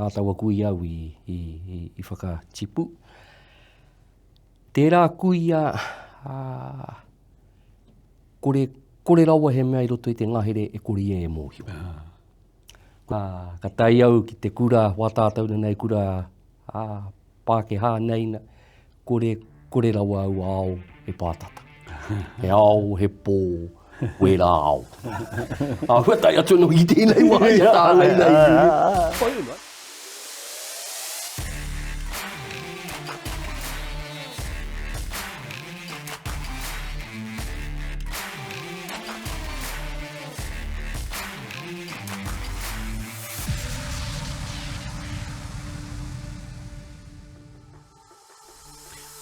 ngā taua kuia au i, i, i, i whakatipu. Tērā kuia, ā, kore, kore rawa he mea i roto i te ngahere e kore ia e mōhio. Ā, ka tae au ki te kura, wā tātou nei kura, ā, Pākehā nei, na, kore, kore rawa aua ao e pātata. He ao, he pō, wērā ao. Āhua tae atu anō ki tēnei wā i a tāua nei. Pai ana.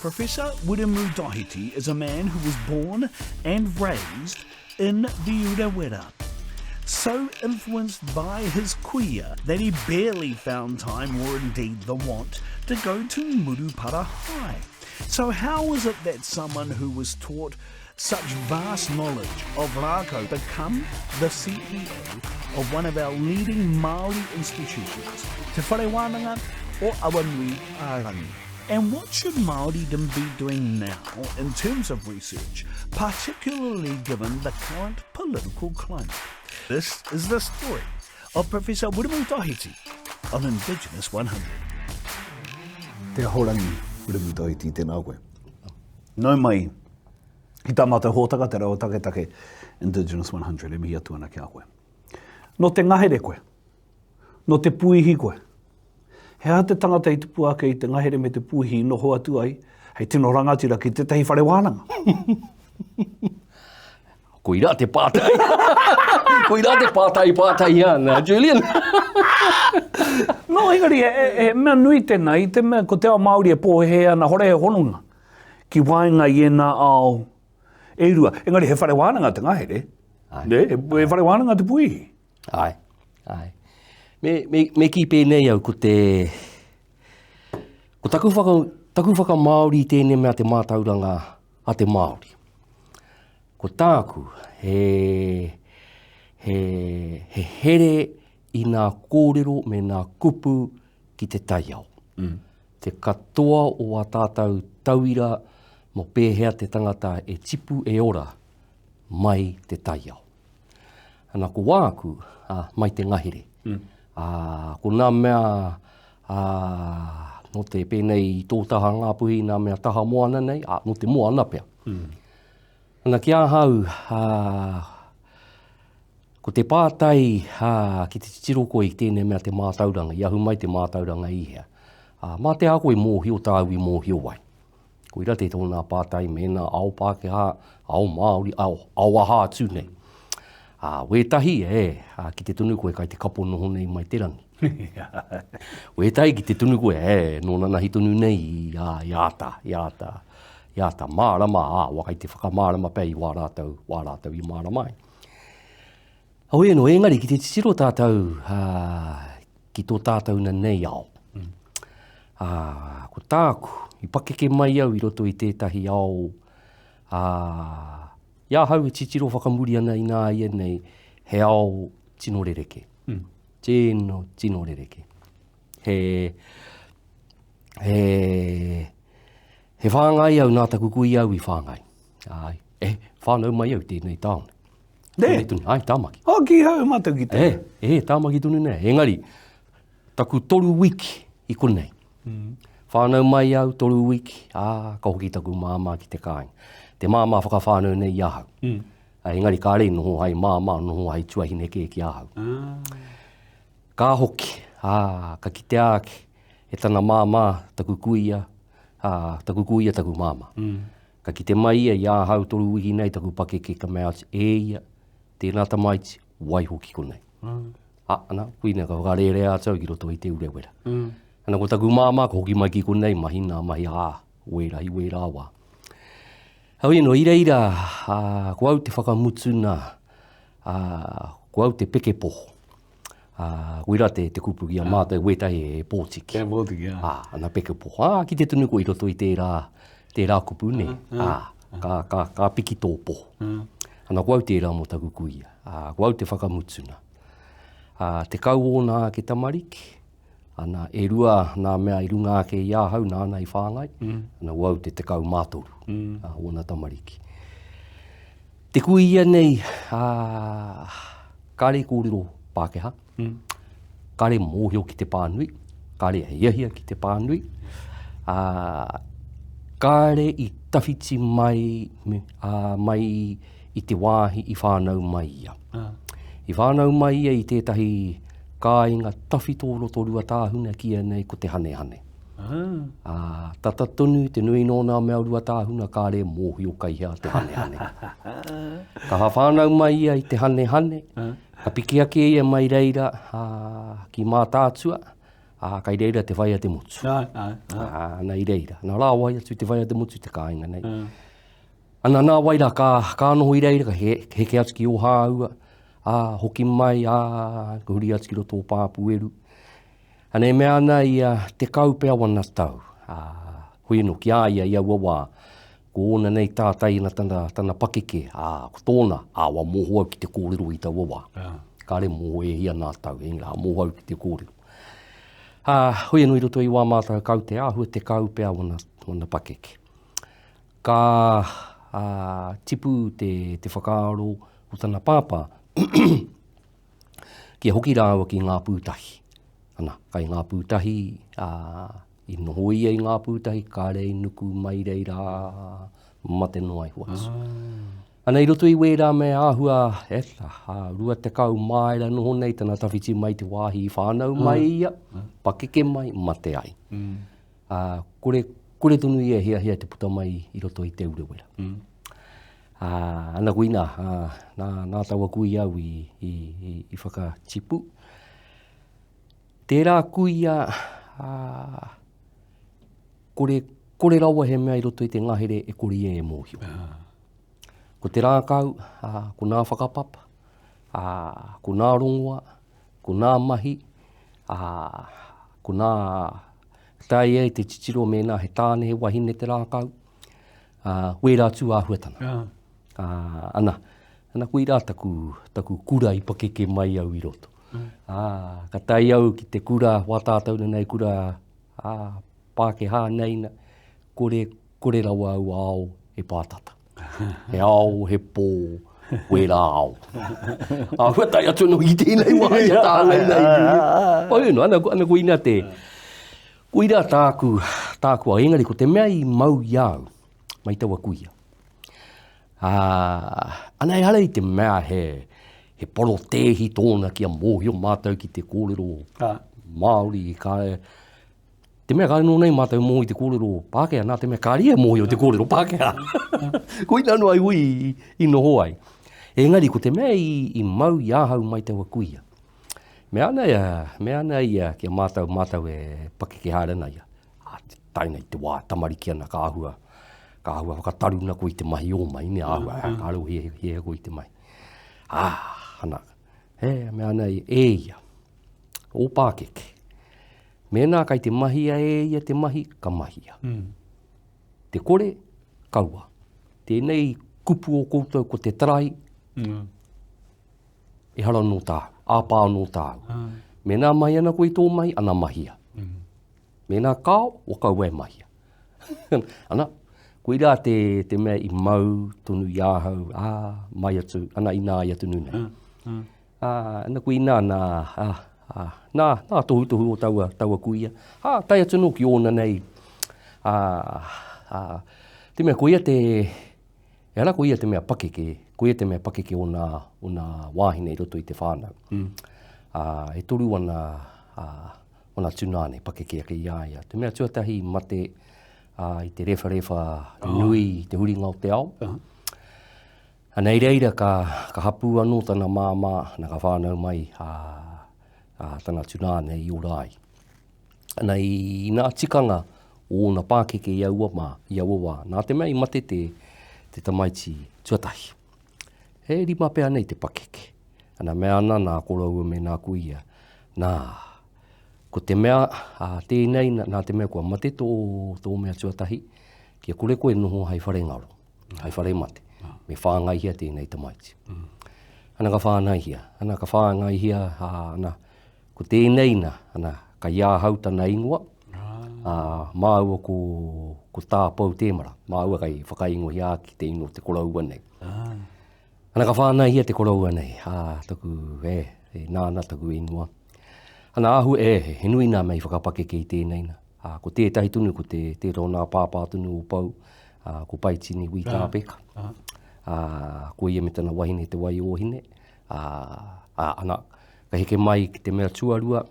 Professor Wiremu Doherty is a man who was born and raised in the Urewera. So influenced by his kuia that he barely found time or indeed the want to go to Murupara High. So how is it that someone who was taught such vast knowledge of rākau become the CEO of one of our leading Māori institutions, Te Whare Wānanga o Awanui ā Rangi? And what should Māoridom be doing now in terms of research, particularly given the current political climate? This is the story of Professor Wiremu Doherty on Indigenous 100. Te Ahorangi Wiremu Doherty, tēnā koe. Nau mai ki tā mātou hōtaka, te reo taketake Indigenous 100 e mihi atu ana ki a koe. Nō te ngahere koe, nō te puihi koe. He aha te tangata i tupu ake i te ngahere me te puihi i noho atu ai hei tino rangatira ki tētahi whare wānanga? Koirā te pātai. Koirā te pātai pātai ana, Julian. no, engari, he, he mea nui tēnā, i te mea ko te ao Māori e pōhēhē ana, hore he hononga ki waenga i ēnā ao e rua. Engari, he whare wānanga te ngahere, ai. Ne? He, he whare wānanga te puihi. Ai, ai. Me, me, me kī pēnei au, ko te... Ko taku, whaka, taku whakamāori i tēnei mea te mātauranga a te Māori. Ko tāku, he, he, he here i nā kōrero me nā kupu ki te taiao. Mm. Te katoa o ā tātou tauira mō pēhea te tangata e tipu e ora mai te taiao. Ana ko wāku, ā, mai te ngahere. Mm. Ā, ko nā mea, ā, nō te pēnei i tō taha Ngāpuhi, nā mea taha moana nei, ā, nō te moana pea. Mm. Ana ki ahau, ā, ko te pātai, ā, ki te titiro koe i tēnei mea te mātauranga, i ahu mai te mātauranga i hea. Ā, mā te aha koe mōhio tāu i mōhio ai. Koira te tōna pātai mēnā ao Pākehā, ao Māori, ao, ao aha atu nei. Ā, wētahi, e, ā, ki te tonu koe kai te kapo noho nei mai te rangi. Wētahi ki te tonu koe, e, nō nanahi tonu nei i, ā, i āta, i āta, i āta mārama, ā, wā kai te whakamārama pea i wā rātou, wā rātou i mārama ai. Heoi anō, engari ki te titiro tātou, ā, ki tō tātou na nei ao. Mm. Ā, ko tāku, i pakeke mai au i roto i tētahi ao, ā, i ahau e titiro whakamuri ana i nā ia nei, he ao tino rereke. Mm. Tino, tino rereke. He, he, he whāngai au nā taku kui au i whāngai. Ai, e, whānau mai au tēnei tāone. Nē. Tēnei tonu, ai, Tāmaki. Oh, ki hau mātou ki te. E, e, Tāmaki tonu nei. Engari, taku toru wiki i konei. Mm. Whānau mai au, toru wiki, ā, ka hoki taku māmā ki te kāinga. Te māmā whakawhānau nei i ahau. Mm. A, engari, kāre i noho hai māmā, noho hai tuahine kē ki ahau. Ah. Ka hoki, ā, ka kitea ake e tana māmā, taku kuia, ā, taku kuia, taku māmā. Mm. Ka kite mai ia i ahau toru wiki nei taku pakeke ka mea atu, e ia, tēnā tamaiti, waiho ki konei. Mm. A, ana, koina ka whakarērea atu au ki roto i te urewera. Mm. Ana ko taku māmā ka hoki mai ki konei, mahi nā mahi, ā, wēra i wērā wā. Heoi anō, i reira, ā, ko au te whakamutuna, ā, ko au te pekepoho. Ā, koirā te, te kupu ki a mātou, wētahi he pōtiki. He pōtiki, ā. Ā, ana pekepoho. Ā, kite tonu koe i roto i tērā, tērā kupu, nē. Ā, ka, ka, ka piki tō poho. Ana, ko au tērā mō taku kuia. Ā, ko au te whakamutuna. Ā, 10 ōna ake tamariki. Ana, e rua nā mea i runga ake i ahau nāna i whāngai, mm. ana wau te 13 mm. a, ōna tamariki. Te kuia nei, ā, kāre i kōrero Pākehā, mm. kāre mōhio ki te pānui, kāre hiahia ki te pānui, ā, kāre i tawhiti mai, ā, mai i te wāhi i whānau mai ia. Ah. I whānau mai ia i tētahi kāinga tawhito o Rotorua Tāhuna kīia nei ko Te Hanehane. Ah. Ā, tata tonu te nui nō nā mea o Ruatāhuna kāre e mōhio kai hea Te Hanehane. Ka whānau mai ia i Te Hanehane, ah. ka piki ake ia mai reira ā, ki Mātaatua, ā, kai reira Te Whai a te Motu. Ai, ai, ai. Ā, ana i reira. Nā rāwai atu Te Whai a te Motu te kāinga nei. Ah. Ana nā wai rā, ka, ka noho i reira, ka he, heke atu ki Ōhāua, ā, hoki mai, ā, ka huri atu ki roto o Pāpūeru. Ana e mea ana ia, 10 pea wana tau, ā, hoi anō ki a ia i aua wā, ko ōna nei tātai ana tana, tana pakeke, ā, ko tōna, ā, wa mōho au ki te kōrero i taua wā. Yeah. Kāre mōho e hia nā tau, engari, ā, mōho au ki te kōrero. Ā, hoi anō i roto i wā mātou kaute, āhua 10 pea wana, wana pakeke. Ka tipu te, te whakaaro o tana pāpā kia hoki rāua ki ngā pūtahi. Ana, kai ngā pūtahi, ā, i noho ia i ngā pūtahi, kāre i nuku mai reira, mate noa iho atu. Ah. Ana i roto i wērā me āhua, e, a, 20 māera noho nei tana tawhiti mai te wāhi i whānau mai ah. ia, ah. pakeke mai, mate ai. Mm. Ā, kore, kore tonu ia e hiahia te puta mai i roto i Te Urewera. Mm. Ā, ana koina, ā, nā, nā taua kuia au i, i, i, i whakatipu. Tērā kuia, ā, kore, kore rawa he mea i roto i te ngahere e kore ia e mōhio. Ah. Ko te rākau, ā, ko nā whakapapa, ā, ko nā rongoa, ko nā mahi, ā, ko nā tae ai te titiro mēnā he tāne, he wahine te rākau, ā, wērā tū āhuatanga. Yeah. Ā, ana, ana koirā taku, taku kura i pakeke mai au i roto. Mm. Ā, ka tae au ki te kura, wā tātou nei kura, ā, Pākehā nei, na, kore, kore rawa au ao e pātata. He ao, he pō, wērā ao. Āhua tae atu anō ki tēnei wā i a tāua nei. Oi, no, ana, ana koina te, koira tāku, tāku ao. Engari, ko te mea i mau i a au, mai taua kuia. Ā, ana ehara i te mea he, he porotēhi tōna kia mōhio mātou ki te kōrero Māori, ka, Te mea kāre nō nei mātou mō i te kōrero Pākehā, nā te mea kāre ia mōhio te kōrero Pākehā. Koina noa iho i, i noho ai. Engari, ko te mea i, i mau i ahau mai taua kuia. Mea ana ia, mea ana ia ki a mātou, mātou e pakeke haere ana ia. A, tae nei te wā, tamariki ana ka āhua, ka āhua whakataruna koe i te mahi o mai, ne āhua, mm. kāre o hia, hia koe i te mahi. Ā, ana, he, mea ana ia, e ia, o pākeke. Mēnā kai te mahia e ia te mahi, ka mahia. Mm. Te kore, kaua. Tēnei kupu o koutou ko te tarai, mm. ehara nō tāu, āpā nō tāu. Mm. Mēnā mahi ana koe i tō mahi, ana mahia. Mm. Mēnā kāo, o kaua e mahia. ana, koirā te, te mea i mau tonu i ahau, ā, mai atu, ana inā ia tonu nei. Mm. Mm. Ā, ana koinā nā, ā, ā, nā, nā tohutohu o taua, taua kuia. Ā, tae atu anō ki ōna nei, ā, ā, te mea koia te, ehara koia te mea pakeke, koia te mea pakeke o nā, o nā wāhine i roto i te whānau. Mm. Ā, e toru ana, ā, ōna tūnāne pakeke ake i a ia. Te mea tuatahi i mate, ā, i te rewharewha nui i te huringa o te ao. Uh -huh. Ana i reira ka, ka hapū anō tana māmā, ana ka whānau mai a, a tana tunāne i ora ai. Ana i, i nā tikanga o ōna pākeke i aua mā, i aua wā, nā te mea i mate te, te tamaiti tuatahi. He rima pea nei te pakeke. Ana mea ana nā koroua me nā kuia, nā, ko te mea, a, tēnei, nā te mea kua mate tō, tō mea tuatahi, kia kore koe noho hai whare ngaro. hai whare mate, me whāngaihia tēnei tamaiti. Mm. Ana ka whāngaihia, ana ka whāngaihia, ana, ko tēnei na, ana, Kai ahau tana ingoa, ā, māua ko, ko Tā Pou Tēmara, māua kai whakaingohia ake te ingoa o te koroua nei. Ana ka whānaihia te koroua nei, ā, taku, e, e, nāna taku ingoa. Ana āhua, e, he nui nā mea i whakapakeke i tēnei nā. Ā, ko tētahi tonu, ko te, tērā o nā pāpā tonu o Pou, ā, ko Paitini Wī Tāpeka. Ā, ko ia me tana wahine Te Waiōhine, ā, ā, ana, ka heke mai ki te mea tuarua,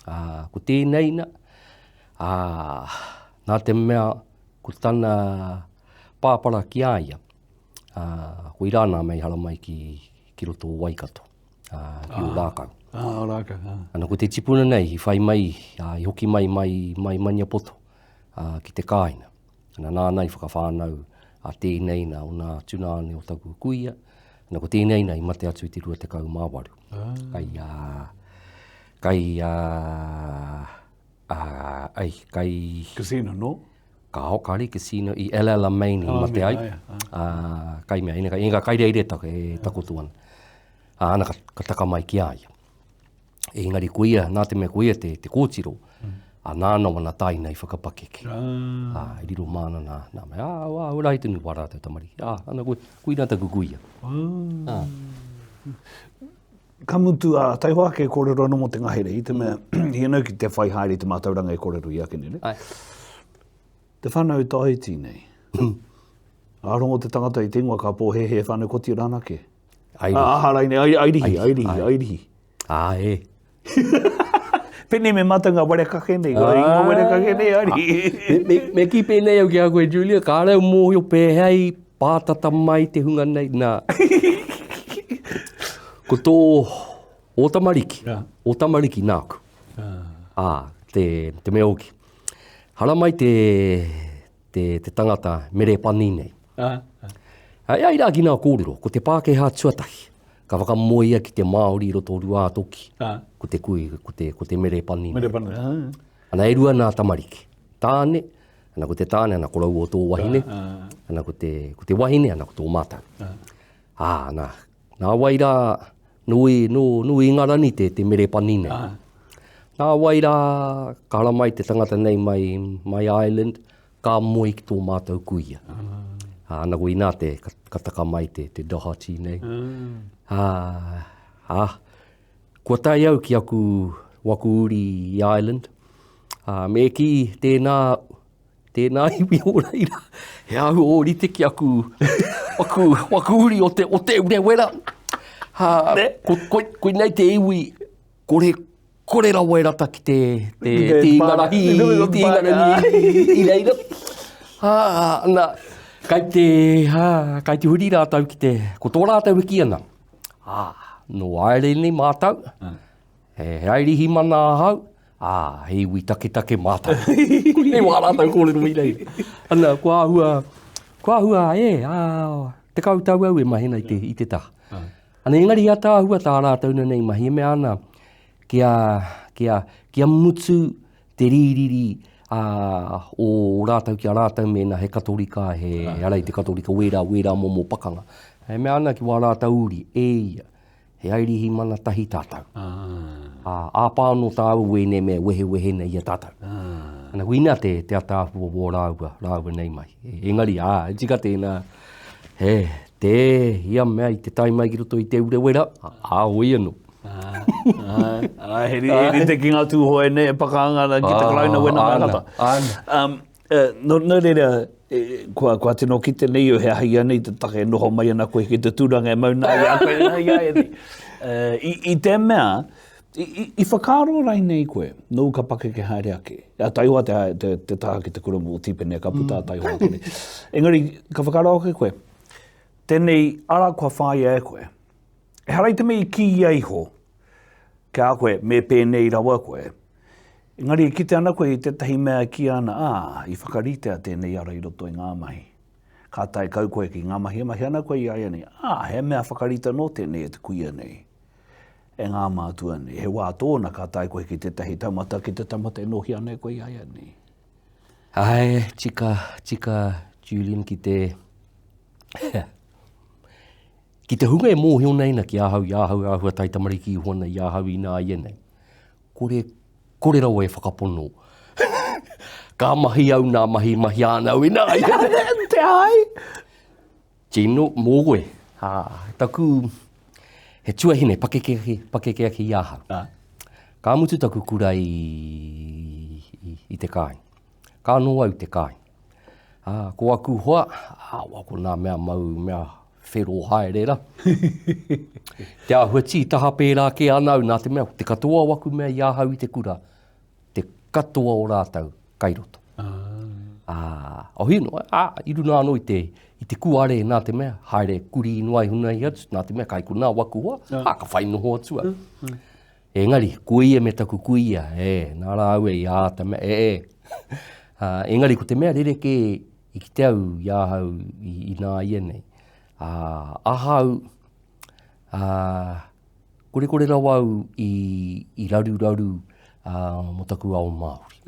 ā, ko tēnei na, ā, nā te mea ko tana pāpara ki a ia, ā, koirā nā mea i haramai ki, ki roto o Waikato, ā, ki Ōrākau. Ā, Ōrākau, ā. Ana, ko te tipuna nei i whai mai, ā, i hoki mai, mai, mai Maniapoto, ā, ki te kāinga. Ana, nāna i whakawhānau a tēnei nā, o nā tuna ane o taku kuia, ana ko tēnei nā i mate atu i te 28. Ah. Kai, a, kai, a, a, ai, kai... Casino, no? Ka o, kare casino i El Alamein i mate ai. Ah, kai mea, ina, ina kai reire taka, e takoto ana. A, ana ka, ka taka mai ki a ia. Engari ko ia, nā te mea ko ia te, te kōtiro, mm. a nāna wana taina i whakapakeke. Ah. A, i riro māna nā, nā mea, ā, ā, ora ai tonu wā rātou tamariki. Ā, ana koe, koina taku kuia. Ah. Ah. Ka mutu, ā, taihoa ake kōrero anō mō te ngahere, i te mea, mm. i anau ki te whai haere i te mātauranga e kōrero i ake nei, ne? Ai. Te whanau Tahiti nei. Ā rongo te tangata i te ingoa ka pōhēhē whānau koti ranake. Airihi. Aha raine, airihi, airihi, airihi. Ā, e. Pēnei me mātou ngā warekake nei, ngā ingoa warekake nei, airihi. Me, me, me kī pēnei au ki a koe, Julia, kāre au mōhio pēhea i pātata mai te hunga nei, nā. Ko tō, ō tamariki, yeah. ō tamariki nāku. Ah. Ā, te, te mea hoki. Haramai te, te, te tangata mere pani nei. Ah, ah. Ai ai rā ki ngā kōrero, ko te Pākehā tuatahi, ka whakamoea ki te Māori i roto o Ruātoki, ah. ko te kui, ko te, ko te mere pani. Mere pani, ah. Ana e rua nā tamariki. Tāne, ana ko te tāne, ana ko rau o tō wahine, ah, ah. ana ko te, ko te wahine, ana ko tō mātau. Ah. Ā, nā, nā wai rā, nō, nō, nō Ingarani te, te mere pani nei. Ah. Nā wai rā, ka haramai te tangata nei mai, mai Ireland, ka moe ki tō mātou kuia. Ah. Ā, ana ko inā te, ka, ka taka mai te, te Doherty nei. Ah. Ā, ā, kua tae au ki aku, waku uri i Ireland. Ā, me kī tēnā, Tēnā iwi o reira, he āhua ōrite ki aku, aku, aku uri o te, o te Urewera. Ha, ko, ko, koinei te iwi, kore, kore rawa e rata ki te, te, te Ingarahi, te Ingarahi i reira. Ha, na, kai te, ha, kai te huri rātou ki te, ko tō rātou e kī ana, ā, nō Aereni mātou, he, he Airihimana ahau, Ā, he iwi taketake mātou. Koinei wā rātou kōrero i reira. Ana, kua āhua, kua āhua, e, ā, tekau tau au e mahi ana i te, i te taha. Ana, engari i ātaahua tā rātou nei mahi, e mea ana, kia, kia, kia mutu te rīriri ā, o rātou ki a rātou mēnā he Katorika, he, ara i te Katorika, wērā, wērā momo pakanga. E mea ana ki wā rātou uri, e ia, He Airihimana tahi tātou. Ah. Ā, āpā anō tāua wēnei mea wehewehe nei i a tātou. Ah. Ana, koina te, te ataahua wō rāua, rāua nei mai. Engari, ā, e tika tēnā, he, te, ia mea i te tae mai ki roto i Te Urewera, ā, hoi anō. Ā, ā, he, he rite ki ngā Tūhoe nei e pakanga ana ki te Karauna wena mea katoa. Āna, āna. Um, Nō, nō reira, kua, kua tino kite nei au he aha ia nei te take e noho mai ana koe ki te tūranga e mau nā i a koe i a e nei. I, i te mea, i, i, i whakaaro rainei koe, nōu ka pakeke haere ake, a taihoa te, te, te taha ki te kura mō Tīpene, ka puta a taihoa ake nei. Engari, ka whakaaro ake koe, tēnei ara kua whāia e koe, ehara i te mea i kīia iho ki a koe, me pēnei rawa koe, Engari e kite ana koe i tētahi mea e kīia ana, ā, i whakaritea tēnei ara i roto i ngā mahi. Ka tae kau koe ki ngā mahi e mahi ana koe i āianei, ā, he mea whakarite anō tēnei e te kuia nei, e ngā mātua nei. He wā tōna ka tae koe ki tētahi taumata, ki te taumata e nōhia ana e koe i āianei. Āe, tika, tika, Julian, ki te, ki te hunga e mōhio nei na ki ahau, i ahau e āhua taitamariki iho ana i ahau ināianei, kore. Kore rawa e whakapono. Ka mahi au nā mahi mahi ana au ina. Te ai! Tino, mō koe. Ha, taku, he tuahine, pakeke ake, pakeke ake i ahau. Ah. Ka mutu taku kura i, i, i te kāinga. Ka noho au te kāinga. Ā, ko aku hoa, ā, wā, ko nā mea mau, mea whero haere ra. Te āhua tītaha pērā kē ana au, nā te mea, te katoa o aku mea i ahau i te kura, te katoa o rātou kai roto. Ah. Ā, ohi noa, ā, i runa anō i te, i te kuare nā te mea, haere kurī noa i huna i atu, nā te mea kai konā waku hoa, ā, ka whai noho atu au. Mm. Engari, ko ia me taku kuia, e, nā rāua i āta mea, e, e. Ā, engari, ko te mea rerekē i kite au i ahau i, i nāianei, ā, ahau, ā, korekore rawa au i, i raruraru ā, mō taku ao Māori.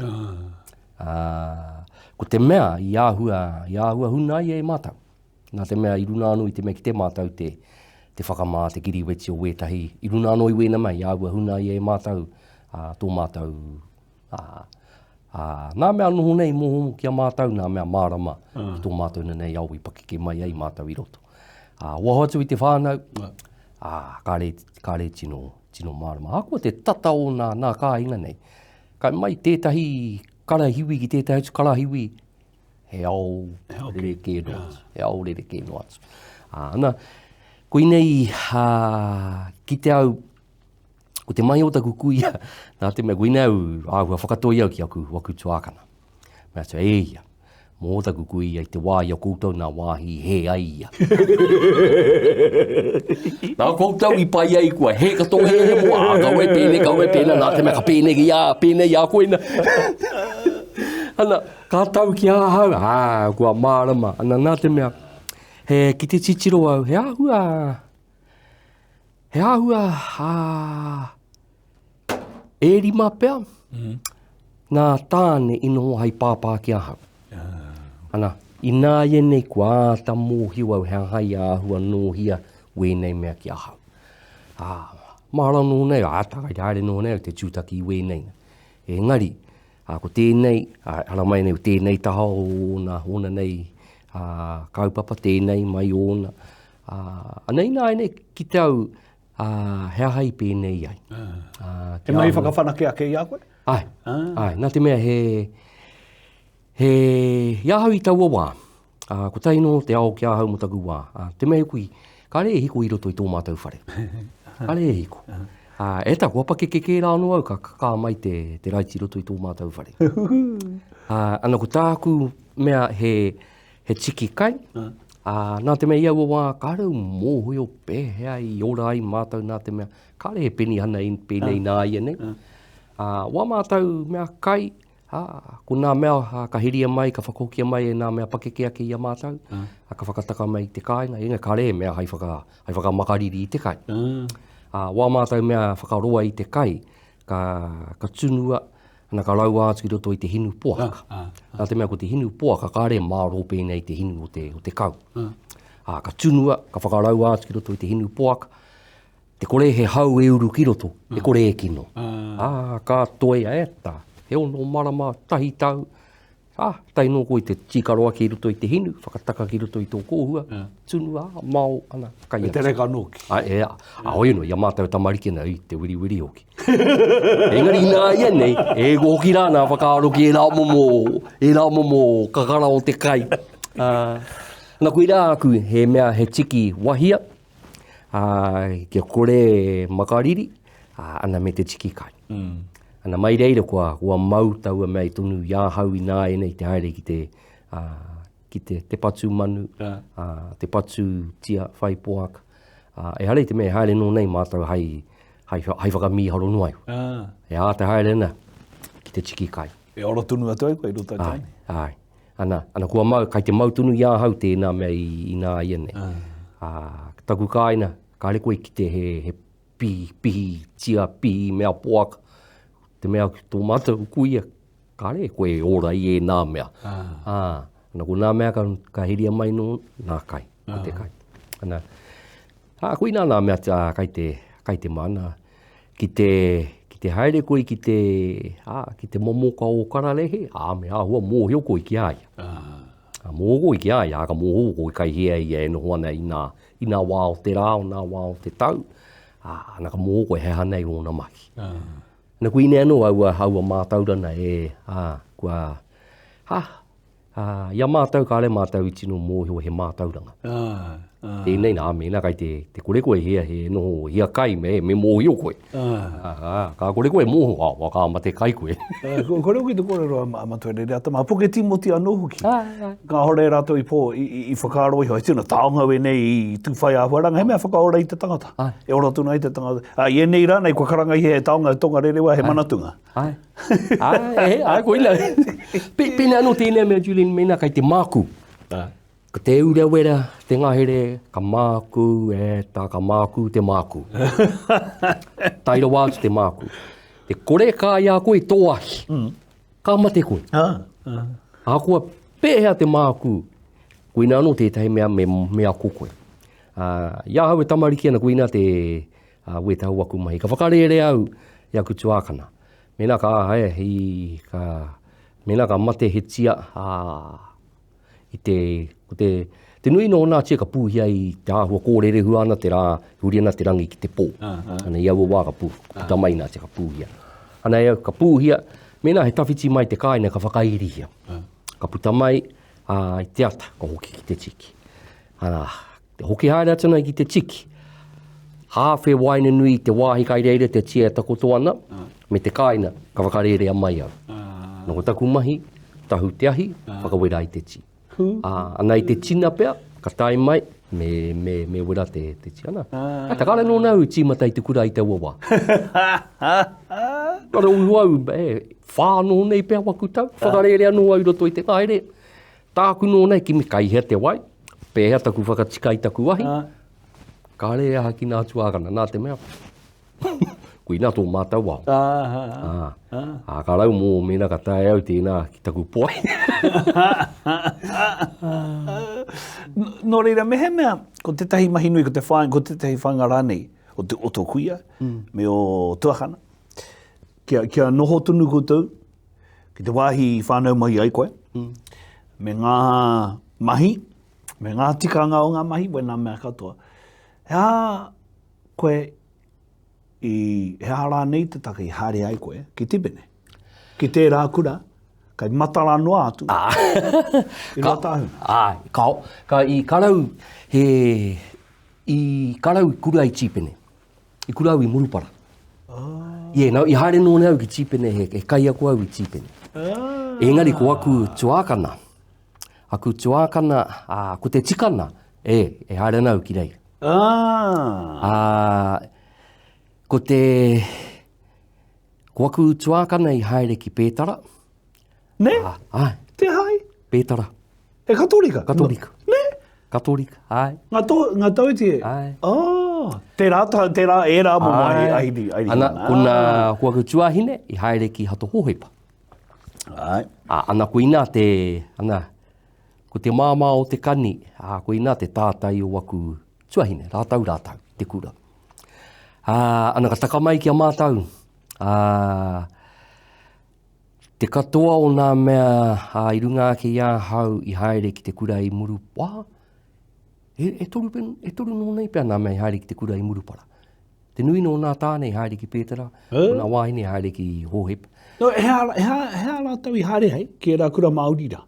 Ā, ko te mea i āhua, i āhua huna ai e mātou. Nā te mea i runa anō i te mea kite mātou te, te whakamā, te kiriweti o wētahi, i runa anō i wēna mea, i āhua huna ai e mātou ā, tō mātou, ā, ā, nā mea noho nei mō ki a mātou, nā mea mārama ki tō mātou nei ao i pakeke mai ai mātou i roto. Ā, waho atu i te whānau, ā, kāre, kāre tino, tino mārama. Ahakoa te tata o nā, nā kāinga nei, kai mai tētahi karahiwi ki tētahi atu karahiwi, he ao rerekē noa atu, he ao rerekē noa atu. Ā, ana, koinei ā, ki te au, ko te mahi o taku kuia, nā te mea, koinei au, āhua whakatoi au ki aku, aku tuākana. Mea atu, e ia, mō taku kuia i te wā i a koutou nā wāhi i hē ai ia. nā koutou i pai ai kua hē katoa hē he mō, ā, kaua e pēnei, kaua e pēnei, nā te mea ka pēnei ki a, pēnei a koe nā. Ana, Ka tau ki ahau, ā, kua mārama. Ana, nā te mea, he, ki te titiro au, he āhua, he āhua, ā, e rima pea, mm. ngā tāne i noho hai pāpā ki ahau. Ah. Ana, ināianei kua āta mōhio au he aha i āhua nōhia wēnei mea ki ahau. Ā, mahara nō nei, ā, tākai haere nō nei au te tūtaki i wēnei. Engari, Ā, ko tēnei, ā, haramai nei, tēnei taha o ōna, ōna nei ā, kaupapa, tēnei mai ōna. Ā, anei nāianei ki te au, ā, he aha i pēnei ai. Ā, he mahi whakawhanake ake i a koe? Āe, āe, nā te mea he, he, i ahau i taua wā, Ā, kotahi noa te ao ki ahau mō taku wā. Ā, te mea kui, kāre e hiko i roto i tō mātou whare. Kāre e hiko. Ā, e ta, kua pakeke kē rā anō au ka kakā mai te, te raiti i roto i tō mātou whare. Ā, ana ko tāku mea he, he tiki kai, ā, nā te mea i aua wā, kāre au mōhio pēhea i ora ai mātou nā te mea, kāre he penihana i pēnei nāianei. Ā, wā mātou mea kai, Ā, ko nā mea ā, ka heria mai, ka whakahokia mai e nā mea pakeke ake i a mātou, ā, ka whakataka mai i te kāinga, engari kāre he mea hai, whaka, hai whakamakariri i te kai. Ā, wā mātou mea whakaroa i te kai, ka, ka tunua, ana ka raua atu ki roto i te hinu poaka. Nā te mea ko te hinu poaka kāre mārō pēnei te hinu o te, o te kau. Ā, ka tunua, ka whakaraua atu ki roto i te hinu poaka, Te kore he hau e uru ki roto, e kore e kino. Ā, ka toea e ta, he ono marama, tahi tau, ā, tae noa koe i te tīkaro ake i roto i te hinu, whakataka ki roto i tō kōhua, tunu, ā, mao, ana, kai atu. Me te reka nōki. Ā, e, ā, hoi anō, i a mātou tamariki ana, i te wiriwiri hoki. Engari ināianei, e hoki rā nā whakaaro ki ērā momo, ērā momo kakara o te kai. Ā, na koirā aku, he mea, he tiki wahia, ā, kia kore e makariri, ā, ana me te tiki kai. Mm. Ana mai reira kua, kua mau taua mea i tonu i ahau ināianei te haere ki te, ā, ki te, te patu manu, ā, te patu tia whai poaka. Ā, ehara i te mea e haere nō nei mātou hai, hai, hai whakamīharo noa iho. Ah. E āta haere ana ki te tiki kai. E ora tonu atu ai koe i roto i te Ai, ai. Ana, ana kua mau, kai te mau tonu i ahau tēnā mea i, i nā ia nei. Ah. Ā, taku kāina, kāre koe ki te he, he pihi, pihi, tia, pihi, mea poaka. Te mea ki tō mātou kuia, kāre koe e ora i ēnā mea. Ah. Ā, ana ko nā mea ka, ka heria mai nō, nā kai, ko te ah. kai. Ana, ā, koinā nā mea tā, kai te, kai te mana, ki te, ki te. te haere koe ki te, ā, ki te momoka o kararehe, ā, me āhua mōhio koe ki a ia. Ka mōhio koe ki a ia, ā, ka mōhio koe kai hea ia e noho ana i nā, i nā wā o te rā, o nā wā o te tau, ā, ana ka mōhio koe he aha nei ōna mahi. Ana koinei anō aua, aua mātauranga e, ā, kua, ha, Ā, i a mātou kāre mātou i tino mōhio he mātauranga. Ā, ā. Tēnei nā, mēnā kai te, te kore koe hia, he noho hia kai, me, me mōhio koe. Ā. Ā, ā, ka kore koe mōhio, ā, wā, ka mate kai koe. Ā, ko, kore hoki te kōrero a, a Matua Rereata mā, Puke Tīmoti anō hoki. Ā, ā. Kāore rātou i pō, i, i, i whakaaro iho, he tino taonga wēnei i tūwhai āhuaranga, he mea whakaora i te tangata. Āe. E ora tonu ai te tangata. Ā, i ēnei rā nei, kua karangahia he taonga, he tongarerewa, he manatunga. Ai. Ai, e, ai, koina. Pe, pēnei anō tēnei mea, Julian, mēnā kai te māku. Ai. Ko te urewera, te ngahere, ka māku, e tā, ka māku te māku. Tae rawa atu te māku. Te kore ka i a koe tō ahi, mm. ka mate koe. Ah, ah. Ahakoa pēhea te māku, koina anō tētahi mea me, me ako koe. Uh, i ahau e tamariki ana, koina te, ā, wētahi o aku mahi. Ka whakarērea au i aku tuākana. Mēnā ka, e, i, ka, mēnā ka mate he tia, ā, i te, ko te, te nui nō nā tia ka pūhia i te āhua kōrerehua ana te rā, huri ana te rangi ki te pō. Ana i aua wā ka pū, puta mai nā tia ka pūhia. Ana e au, ka pūhia, mēnā he tawhiti mai te kāinga ka whakairihia. Ka puta mai, ā, i te ata, ka hoki ki te tiki. Ana, Te hoki haere atu ana ki te tiki. Hāwhe waina nui i te wāhi kai reira te tia e takoto ana, me te kāina, ka whakarērea mai au. Nō ko taku mahi, tahu te ahi, whakawera i te tī. Ā, ana i te tina pea, ka tae mai, me, me, me wera te, te tī. Ana, uh. ta kāre nōna au i tīmata i te kura i taua wā. Kāre uru au, e, whā nō nei pea waku tau, whakarērea nō au i roto i te ngahere, Tāku nōna e kimi kai hea te wai, pēhea taku whakatika i taku ahi, kāre e aha ki nā tuākana, nā te mea, koinā tō mātou ao. Ā, ā, ka rau mō mēnā ka taea au tēnā ki taku poai. Nō reira, mehemea, ko tētahi mahi nui, ko te whāinga, ko tētahi whāinga rānei o, te, o tō kuia, me ō tuakana, kia, kia noho tonu koutou, ki te wāhi i whānau mai ai koe, mm. me ngā mahi, me ngā tikanga o ngā mahi, wēnā mea katoa. He aha koe i, he aha rānei te take i haere ai koe ki Tipene? Ki tērā kura, kai matara noa atu. Ah. I Ruatāhuna. Ā, ka, ka, i karau, he, i karau kura i Tīpene. I kura au i Murupara. Ah. Yeah, no, i haere nō au ki Tīpene, he, he kaiako au i Tīpene. Ah. Engari ko aku tuākana, aku tuākana, ā, ko te tikana, e, e haere ana au ki reira. Ah. Ā, ko te, ko aku tuākana i haere ki Pētara. Ne? Ā, āe. Te hai? Pētara. He Katorika? Katorika. Ne? Katorika, āe. Ngā, to, ngā tauiti e? Āe. Oh, tērā, tērā, ērā mo mai airi, airi. Ana, ko nā, ko aku tuahine i haere ki Hato Hohepa. Āe. Ā, ana koinā te, ana, ko te māmā o te kani, ā, koinā te tātai o aku tuahine, rātau rātau, te kura. Ā, ana ka taka mai ki a mātau, ā, Te katoa o nā mea ā, i runga ake i ahau i haere ki te kura i Murupara, e, e, toru, e toru nō nei pea nā mea i haere ki te kura i Murupara. Te nui nō nā tāne i haere ki Pētera, ko nā wāhine i haere ki Hōhepa. No, he aha, he aha, he aha rātou i haere ai ki ērā kura Māori rā?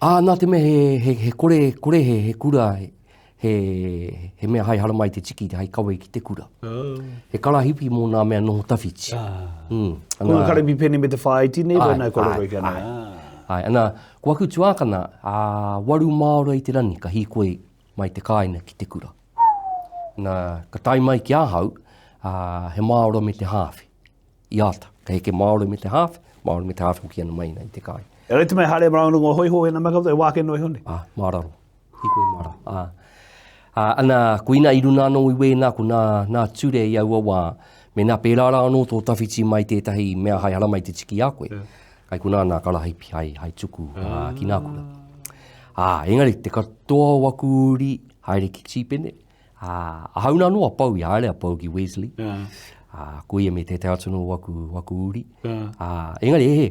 Ā, nā te mea he, he, he kore, kore he, he kura, he, he mea hai haramai te tiki, hai kawe ki te kura. Oh. He karahipi mō nā mea noho tawhiti. Ah. Mm, ana, Ko ngā karahipi pēnei me te whāiti nei, wēnā e kore koe kia nei. Ai, ana, ko aku tuākana, ā, waru māora i te rani, ka hīkoi mai te kāina ki te kura. Nā, ka tae mai ki ahau, ā, he māora me te hāwhe. I āta, ka heke Māori me te hāwhe, Māori me te hāwhe hoki ana mai nei te kāi. E rei te mea haere mā runga hoiho e nā mea katoa, e wāke noa iho nei. Ā, mā raro. Hikoi mā raro. Ā, ā, ana, koina i runa anō i wēnā, ko nā, nā ture i aua wā, mēnā pērā rā anō tō tawhiti mai tētahi mea hai haramai te tiki i a koe. Yeah. Kai konā nā karahipi hai, hai tuku ā, ki nā kura. Ā, engari, te katoa o aku uri, haere ki Tīpene, Ā, ahau nā noa a Pau i haere a Pau ki Wesley. Yeah. Ā, ko ia me tētahi atu anō waku, waku uri. Ā, engari, e he,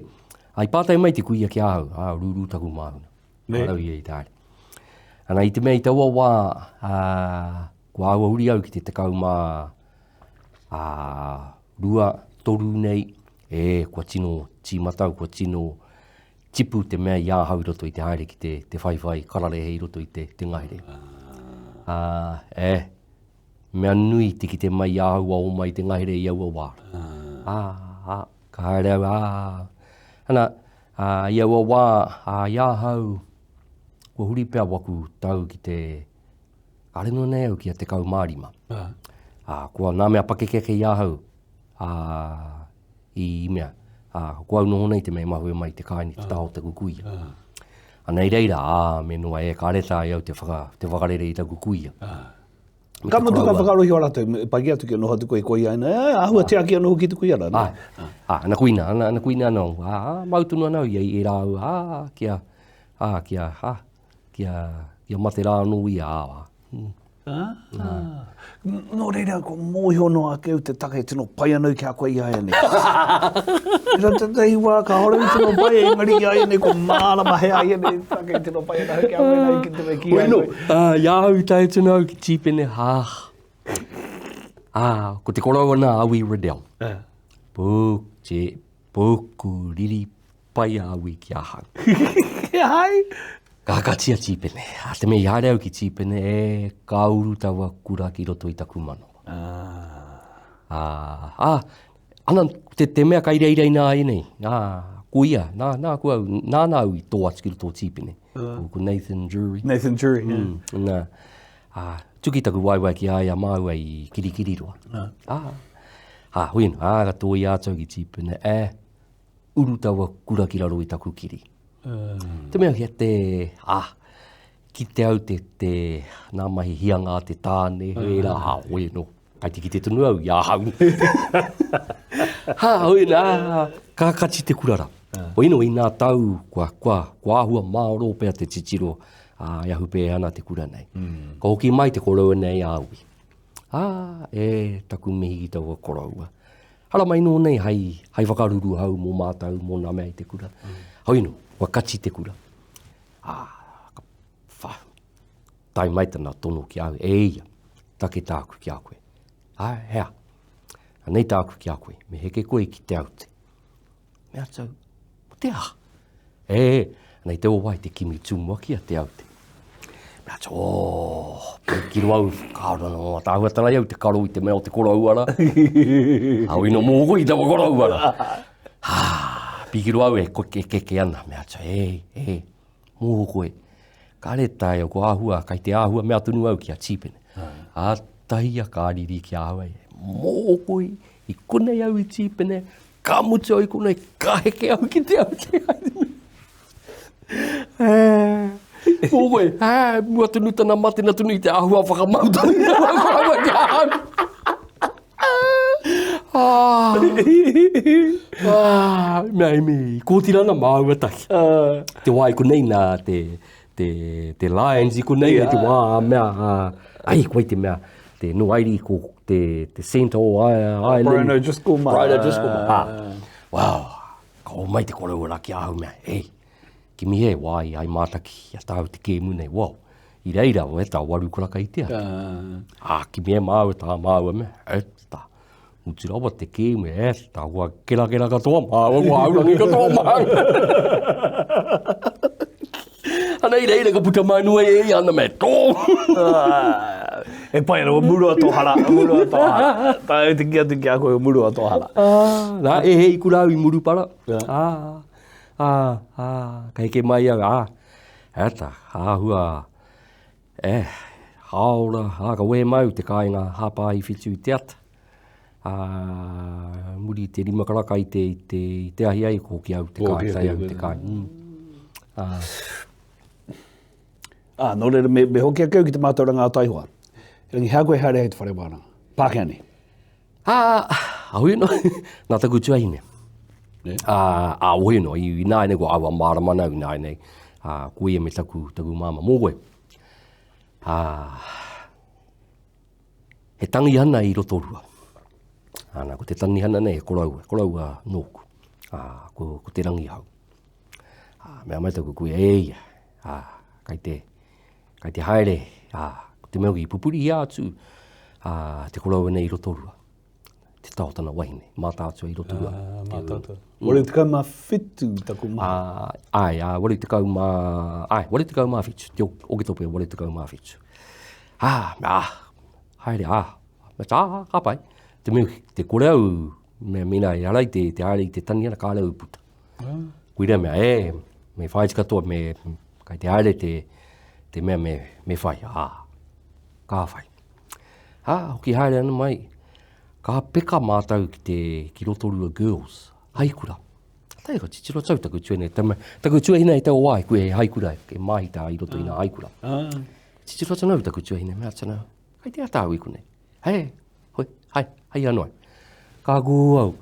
ā, i pātai mai te kuia ki ahau, ā, rūrū taku māhuna. Ne? Ā, rau ia i te haere. Ana, i te mea i taua wā, ā, kua āhua huri au ki te 12, toru nei, e, kua tino tīmata au, kua tino tipu te mea i ahau i roto i te haere ki te, te whaiwhai kararehe i roto i te, te ngahere. Ā, e, mea nui te kite mai i ahau a oma i te ngahere i aua wā. Ā, ā, ka haere au, ā, ana, ā, i aua wā, ā, i ahau, kua huri pea waku tau ki te, kāre noa nei au ki a 15. Ā, kua nā mea pakeke ake i ahau, ā, i mea, ā, ko au noho nei te mea i mahue mai i te kāinga i te taha o taku kuia. Ana i reira, ā, me noa e, kāre taea au te, whaka, te whakarere i taku kuia. Me Ka mutu ka whakaarohia rātou, me pai ki atu kia noho atu koe i koia aina, e, āhua tiaki anō hoki te kuia rā. Āe, ā, ana kuina, ana, ana kuina anō, ā, ā, mau tonu ana au ia i ērā au, ā, kia, ā, kia, ā, kia, kia mate rā anō ia, ā, ā. Mm. Ah. Nō reira, ko mōhio noa ake au te take tino pai anau ki a koe i āianei. Ira tētahi wā kāore i tino pai, engari i āianei ko mārama he āianei te take tino pai ana ki a koe nei ki te mea ki a Bueno, koe. uh, i ahau i tae atu au ki Tīpene, hā. Ā, ko te koroua nā Awi Riddell. Uh. Pū, te, pūku riri pai a Awi ki ahau. Hai! Ka katia Tīpene. A te mea i haere au ki Tīpene, e, ka uru taua kura ki roto i taku manawa. Ah. Ā, ā, ana, te, te mea kai reira inā ēnei, nā, ko ia, nā, nā, ko au, nāna au i tō atu ki roto o Tīpene. Uh. Ko, ko Nathan Drury. Nathan Drury, yeah. Mm, nā, ā, tuki taku waewae ki a ia māua i Kirikiriroa. Uh. Ā, ā, hui, ā, ka tōia atu au ki Tīpene, e, uru taua kura ki raro i taku kiri. Mm. Te mea kia te, ah, ki te au te, te, nā mahi hianga a te tāne, mm. he rā, ha, oe no, kai te kite tonu au i ahau. ha, oe nā, ka kati te kura rā. Uh. Oe no, i nā tau, kua, kua, kua āhua māro pea te titiro, ā, e ahu pē ana te kura nei. Mm. Ka hoki mai te koroua nei a ui. Ā, e, taku mihi ki taua koroua. Haramai nō nei hai, hai whakaruruhau mō mātou, mō nā mea i te kura. Mm. Hoi nō, kua kati te kura. Ā, ka wha, tae mai tana tono ki au, e ia, take tāku ki a koe. Ā, hea, anei tāku ki a koe, me heke koe ki te aute. Me atu au, mo te aha? E, nei te owa i te kimi tumuaki a Te Aute. Me atu, oh, ki roa au, kāore ana ngā tāhuatanga au te karo i te mea o te koroua rā. Au ino mō i taua koroua rā. Ha, piki roa au e koke keke ana. Me atu, e, e, mō koe. Kāre taea, ko āhua, kai te āhua mea tonu au ki a Tīpene. Ā, tahi a kā riri ki ahau e, mō koe, i konei au i Tīpene, Ka mutu au i konei, ka heke au ki te aute. Mō koe, ā, mua tonu tana matena tonu i te āhua whakamau tonu i taua koroua ki ahau. Ah, ah, mea imi, kōtira ana māua tahi. Te wā i konei nā te, te, te Lions i konei, yeah. te wā mea, ai, koe te mea, te no airi ko te, te centre o Ireland. Brian O'Driscoll mā. Brian O'Driscoll mā. Ah. Wow, ka o mai te koroua rā ki ahau mea, ei, kimi he wā i ai mātaki a tāu te kēmu nei, wow. I reira, o e tā waru karaka i te ata. Ah, kimi e māua tā māua mea, e tā. Mutu rawa te kēmu, e tā kua kerakera katoa māua, kua aurangi katoa māua. Ana i reira ka puta mai nui e ia ana me tō. E pai ana, murua tō hara, murua tō hara. Tā e te ki atu ki a koe, murua tō hara. Ah, nā, e he i kura au i Murupara. Ah, ah, ah, ka heke mai au, ah, e tā, āhua, E, hāora, ā, ka wehe mai au te kāinga hāpā i whitu i te ata. Ā, muri i te rima karaka i te, i te, i te ahi ai, ko hoki au te kāinga, tae au te kāinga. Mm. Ā. Ā, nō reira, me, me hoki ake au ki te mātauranga a Taihoa. Erangi, hea koe haere ai te whare wānanga? Pākehā nei? Ā, ahui no, nā taku tuahine. Ne? Ā, ā, ohi no, i, i nāianei ko aua mārama nau i nāianei. Ā, ko ia me taku, taku māmā. Mō koe. Ā, he tangihana i Rotorua. Ana, ko te tanihana nei he koroua, koroua nōku, ā, ko, ko Te Rangihau. Ā, mea mai taku kuia, e ia, ā, kai te, kai te haere, ā, ko te mea hoki i pupurihia atu, ā, te koroua nei i Rotorua. Te tao tana wahine, Mātaatua i Rotorua. Ah, Mātaatua. 87 taku maha. Ā, āe, ā, 80 mā, āe, 87, te Oketopa 87. Ā, ā, haere, ā, me tā, ka pai. Te mea, te kore au, me mina i ara i te, te haere i te taniana, kāre au i puta. Ah. Koira mea, e, me whāiti katoa, me, kai te haere te, te mea me, me whai, ā, ka whai. Ā, hoki haere ana mai, ka peka mātou ki te, ki Rotorua Girls, haikura. Tai ka titiro tau taku tuahine, taku tuahine i taua wā, koe he haikura, e māhita i roto i ngā haikura. Ah. Titiro atu nau taku tuahine, mea atu nau, kai te ata au i konei. Hei, hoi, hai, hai anō ai. Ka kū au,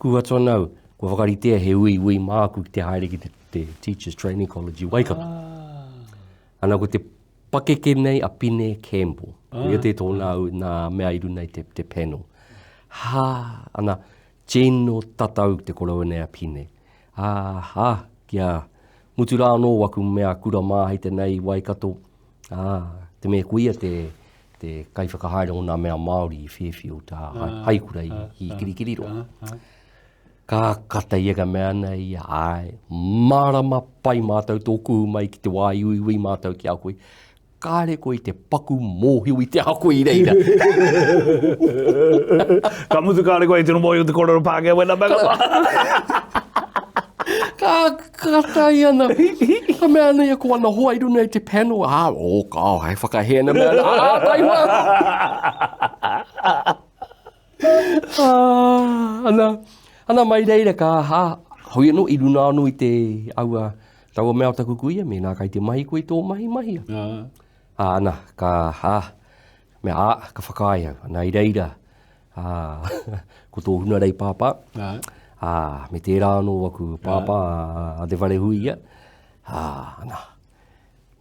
kū atu ana au, kua whakaritea he uiui māku ki te haere ki te, te Teachers Training College i Waikato. Ah. Ana ko te pakeke nei a Pine Campbell. Ah. Ko ia te tōna au nā mea i runa i te, te panel. Ha, ana, tino tatau te koroua nei a Pine. Ā, ha, kia mutu rā anō waku mea kura māhita nei i Waikato. Ā, te mea ko ia te, te kaiwhakahaere o nā mea Māori i Fairfield, ā, ah, haikura i, ah, i ah, Kirikiriroa. Ah, ah. Ka kata ia ka mea ana ia, āe, mārama pai mātou tō kuhu mai ki te wā i uiui mātou ki a koe. Kāre koe i te paku mōhio i te aha koe i reira. Ka mutu kāre koe i tino mōhio te kōrero Pākehā wena mea katoa. Ka kata ia na, ka mea ana ia ko ana hoa i runga i te panel, ā, o, kao, hei whakahē ana mea ana, ā, taihoa! Ah, ana, ana mai reira ka, ha, hoi anō, i runa anō i te aua, taua mea o taku kuia, mēnā kai te mahi koe i tō mahi, mahia. Ah. Ah, ana, ka, ha, mea, ā, ka whakaae au, ana i reira, ā, ko tō hunarei pāpā, ah. ā, me tērā anō aku pāpā, a Te Wharehuia, ā, ana,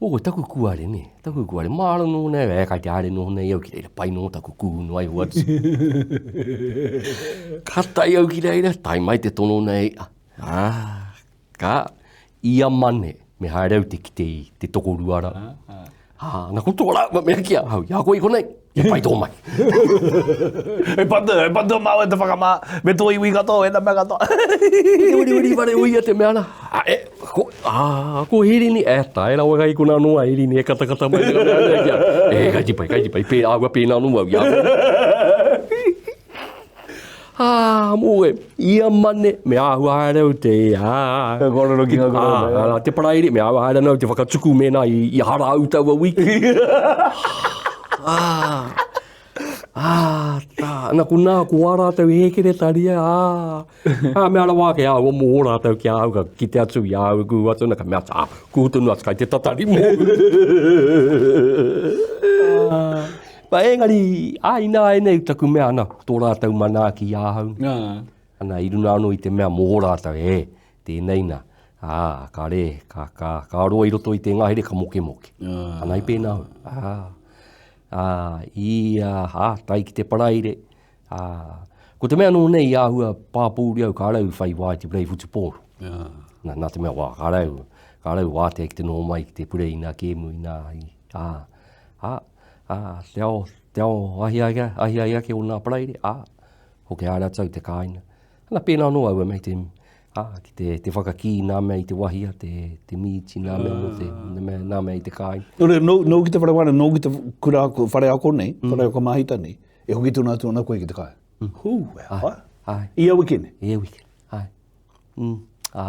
Oh, taku kuare, ne? Taku kuare. Māra nō nei, e, kai te haere noho nei au ki reira, pai nō taku kuhu noa iho atu. ka tae au ki reira, tae mai te tono nei, ah, ka, ia mane, me haere au te kite i te tokorua rā. Ah, ah. Ah, na ko tō rā, mea ki ahau, i a koe i konei, Kia pai tō mai. He patu, he patu māu e te whakamā, me tō iwi katoa, ēnā mea katoa. Te weriweri whare uia te mea rā. A, e, ko, a, ko Hirini, e, tae rawa kai kona anō a Hirini e katakata mai te mea nei kia. E, kai te pai, kai te pai, pē, āhua pēnā anō au i a koe. Ā, mō e, ia mane, me āhua haere au te, ā. Ka kōrero ki ngā kōrero. Ā, te paraire, me āhua haere au te whakatuku mēnā i, i hara au taua wiki. ā, ā, tā, ana ko nā, ko ā rātou hēkeretaria, ā, ā, mea rawa ake āua mō ō rātou ki a au, ka kite atu i a au e kuhu atu ana, ka mea atu, ā, kuhu tonu atu, kai te tatari mōu. Ā, Ba, engari, ā, ināianei taku mea ana, tō rātou manaaki i ahau. Ā. Ana, i runga anō i te mea mō rātou, e, tēnei nā, ā, ka rē, ka, ka, ka roa i roto i te ngahere ka mokemoke. Ā. Ana i pēnā au. Ā, ā, i, ā, ā, tae ki te paraire, ā, ko te mea anō nei i āhua pāpōuri au, kāre au i whai wā i te purei whutupōro. Ā. Nā, nā te mea, wā, kāre au, kāre au wātea ki te noho mai ki te purei i nā kēmu, i nā, i, ā, ā, Ā, te ao, te ao ahiahi, ahiahi ake o nā paraire, ā, hoki haere atu au te kāinga. Ana pēnā anō au e mei te, ā, ki te, te whakakī nā mea i te wahia, te, te mīti nā mea mō te, nā mea, nā mea i te kāinga. Nō reira, nō, nō ki te whare wānanga, nō ki te kura ako, whare ako nei, mm. whare ako māhita nei, e hoki tonu atu ana koe ki te kāinga. Mm. Hū, e hoa. Ai. I ia wikene? I ia wikene, ai. Mm. Ā.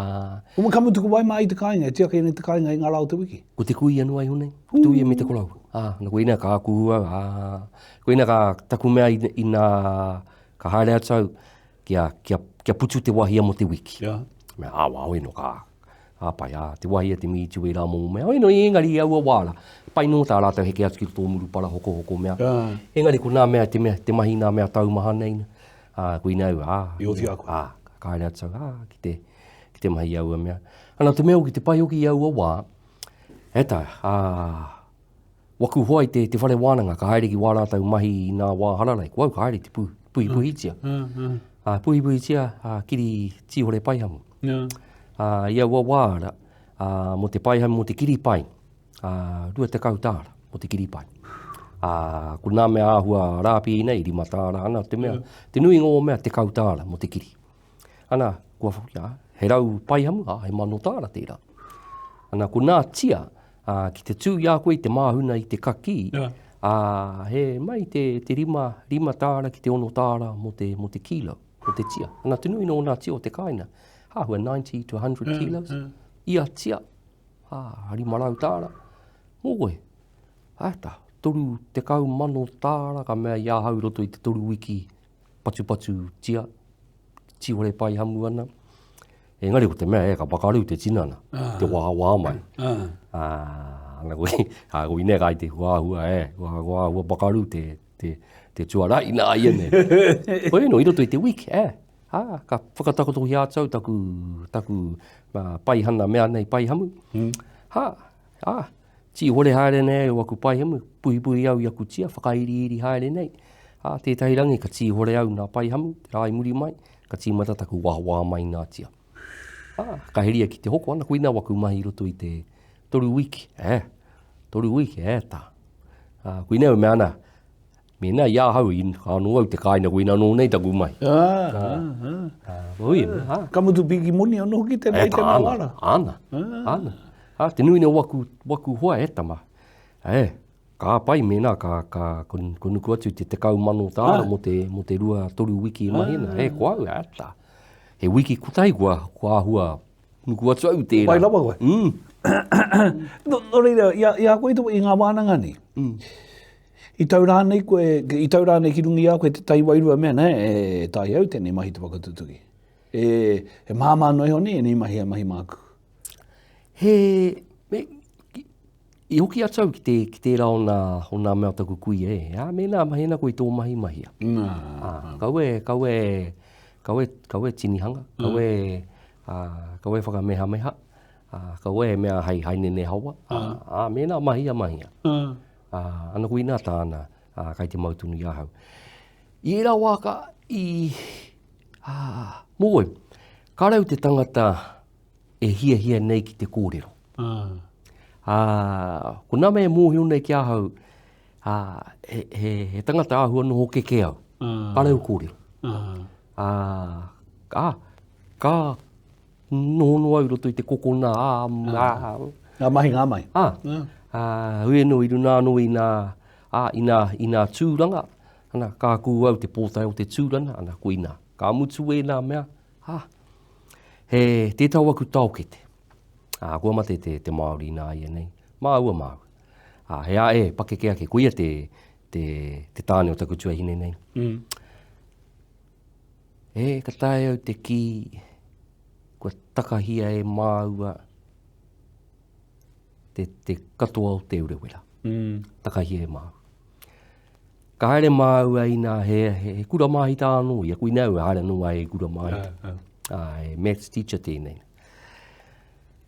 Ko ka mutu ko wai mā i te kāinga, e tiaki ana i te kāinga i ngā rā o te wiki? Ko te kuia noa iho nei, ko te uia me te koroua. Ā, na koina ka kuhu au, ā, koina ka taku mea ina ka haere atu au kia, kia, kia putu te wahia mo te wiki. Yeah. Mea, ā, wā, oi no ka, ā, pai, ā, te wahia te mīti wērā mō mea. Oi no, engari i aua wā rā, pai nō tā rātou heke atu ki roto o Murupara hokohoko mea. Yeah. Engari ko nā mea, te mea, te mahi nā mea taumaha nei, Ā, koina au, ā. I oti a koe. Ā, ka haere atu au, ā, ki te, ki te mahi i aua mea. Ana, te mea hoki, te pai hoki i aua wā, e tā, ā, waku hoa i te, te whare wānanga, ka haere ki wā rātou mahi i nā wā hararei, ko au ka haere te pū, Puhipuhitia. Ā, puhipuhitia, ā, kiri tīhore paihamu. Ā, i aua wā rā, ā, mō te paihamu, mō te kiri pai, ā, 20 tāra mō te kiri pai. Ā, ko nā mea āhua rāpī nei, rima tāra ana te mea, te nuinga o mea, 10 tāra mō te kiri. Ana, kua, ā, he rau paihamu, ā, he mano tāra tērā. Ana, ko nā tia, ā, ki te tū i a koe i te māhuna i te kakī, yeah. ā, he mai te, te rima, rima tāra ki te ono tāra mō te, mō te kilo, mō te tia. Ana, te nui nō nā tia o te kāina, āhua 90 to 100 yeah, kilos, yeah. ia tia, ā, 500 tāra, mō koe. Ata, 30,000 tāra ka mea i ahau i roto i te toru wiki patupatu tia, tīhore paihamu ana. Engari ko te mea, e, ka pakaru te tinana, ah. te wāwā mai. Ah. Ah, ana koe, a, ko ine kai te huahua, e, kua, kua, kua pakaru te, te, te tuara ina ia nei. Koe no, i roto i te wiki, e, ah, ka whakatakoto hi ātau taku, taku uh, paihana mea nei paihamu. Mm. Ha, ah, Tīhore haere nei au aku paihamu, puhipuhi au i aku tia, whakairiiri haere nei. Ā, tētahi rangi ka tīhore au nā paihamu, te rā i muri mai, ka tīmata taku wāwā mai nā tia. Ā, ka heria ki te hoko ana, koina waku mahi i roto i te toru wiki, eh, toru wiki, eh, tā. Ā, koina au mea ana, Mēnā i ahau, i anō au te kāinga koina anō nei taku mahi. Ah, ah, ah. Ah, oi, ah. Ka mutu piki moni anō hoki tēnā i tēnā wāra. Ana, ana. Ah, te nui nei o waku, waku hoa e tama. E, ka pai mēnā ka, ka, ko, ko nuku atu te 10,000 tāra mō te, mō te rua, toru wiki e mahi ana. E, ko au, e, tā. He wiki kotahi kua, kua āhua nuku atu au tērā. Pai rawa koe. Mm. Nō, nō reira, i a, i a koe i ngā wānanga nei, mm. I tau rānei koe, i tau rānei ki runga i a koe te tai wairua mea, nē, e taea au tēnei mahi te whakatutuki. E, he māmā noa iho nei ēnei mahi a mahi māku. He, me, i hoki atu au ki, te, ki tērā o nā, o nā mea o taku kuia, e, ā, mēnā mahi ana koe i tō mahi mahia. Nā. Ā, kaua e, kaua e, kaua e, kaua e tinihanga, kaua e, ā, kaua e whakamehameha, ā, kaua e mea hei hainene hawa, ā, ā, mēnā mahia, mahia. Ā, ana koinā tāna, ā, kai te mau tonu i ahau. I ērā wā ka, i, ā, mō, ka rau te tangata e hiahia nei ki te kōrero. Ā, ko nā mea e mōhio nei ki ahau, ā, he, he, he tangata āhua noho keke au. Ka rau kōrero. Ā, ā, ka, Noho noa au i roto i te kokona, ā, ā. Ngā mahi, ngā mahi. Ā, ā, hui anō i runga anō i nā, ā, i nā, i nā tūranga, ana, ka kū au te pōtae o te tūranga, ana, koinā. Ka mutu ēnā mea, ā, he, tētahi o aku taokete, ā, kua mate te, te Māori ināianei, māua, māua. Ā, he ā, e, pakeke ake, koia te, te, te tāne o taku tuahine nei. Mm. E, ka taea au te kī, kua takahia e māua te, te katoa o Te Urewera. Mm. Takahia e māua. Ka haere māua inā he, he, he kura māhita anō ia, koina au e haere anō ai e kura māhita. Yeah, yeah. Ah, he maths teacher tēnei.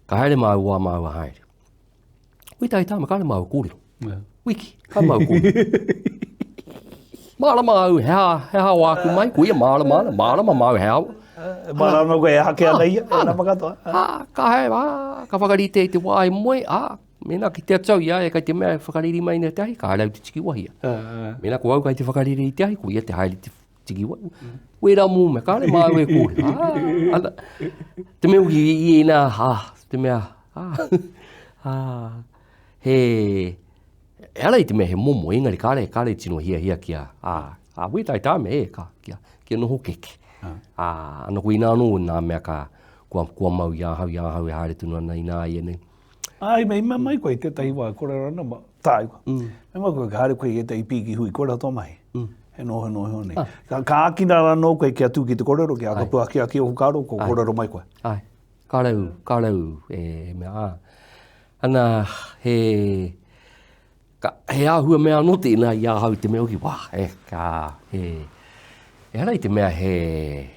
Ka haere māua, māua haere. Hui tahi tāma, kāre māua kōrero. Yeah. Wiki, ka mau kōrero. Mārama au, he aha, he aha wāku mai, ko ia mārama ana, mārama māu he aha. Mārama koe e hake ana ia, e nama katoa. Ā, ka haere, ā, ka whakarite i te wā e moe, ā, mēnā ki te atu au ia e kai te mea e whakareri mai nei te ahi, ka haere au te tiki wahia. Mēnā ko au kai te whakarere i te ahi, ko ia te haere te tiki wahia. Wera mō me, kāre māu e kōrero. Ā, ana, te mea hoki i ēnā, ā, te mea, ā, ā, he, Ehara i te mea he momo, engari kāre, kāre tino hiahia kia, ā, ā, wētahi tāme, e, ka, kia, kia noho keke. Ā, ana ko inā anō nā mea ka, kua, kua mau i ahau, i ahau e haere tonu ana inā ianei. Ā, i mea mai koe i tētahi wā, kore rana, ma, tāua. Mm. Mea mai koe, ka haere koe i ētahi pīki hui, koira tō mahi. Mm. He noho, he noho, he noho nei. Ah. Ka, ka ākina rā anō koe kia tū ki te kōrero, kia aka puaki ō whakaaro, ko kōrero mai koe. Ai, ka rau, ka rau, e mea, ā. Ana, he, ka, he āhua mea anō tēnā i ahau te mea hoki, wā, e, ka, he, ehara i te mea he,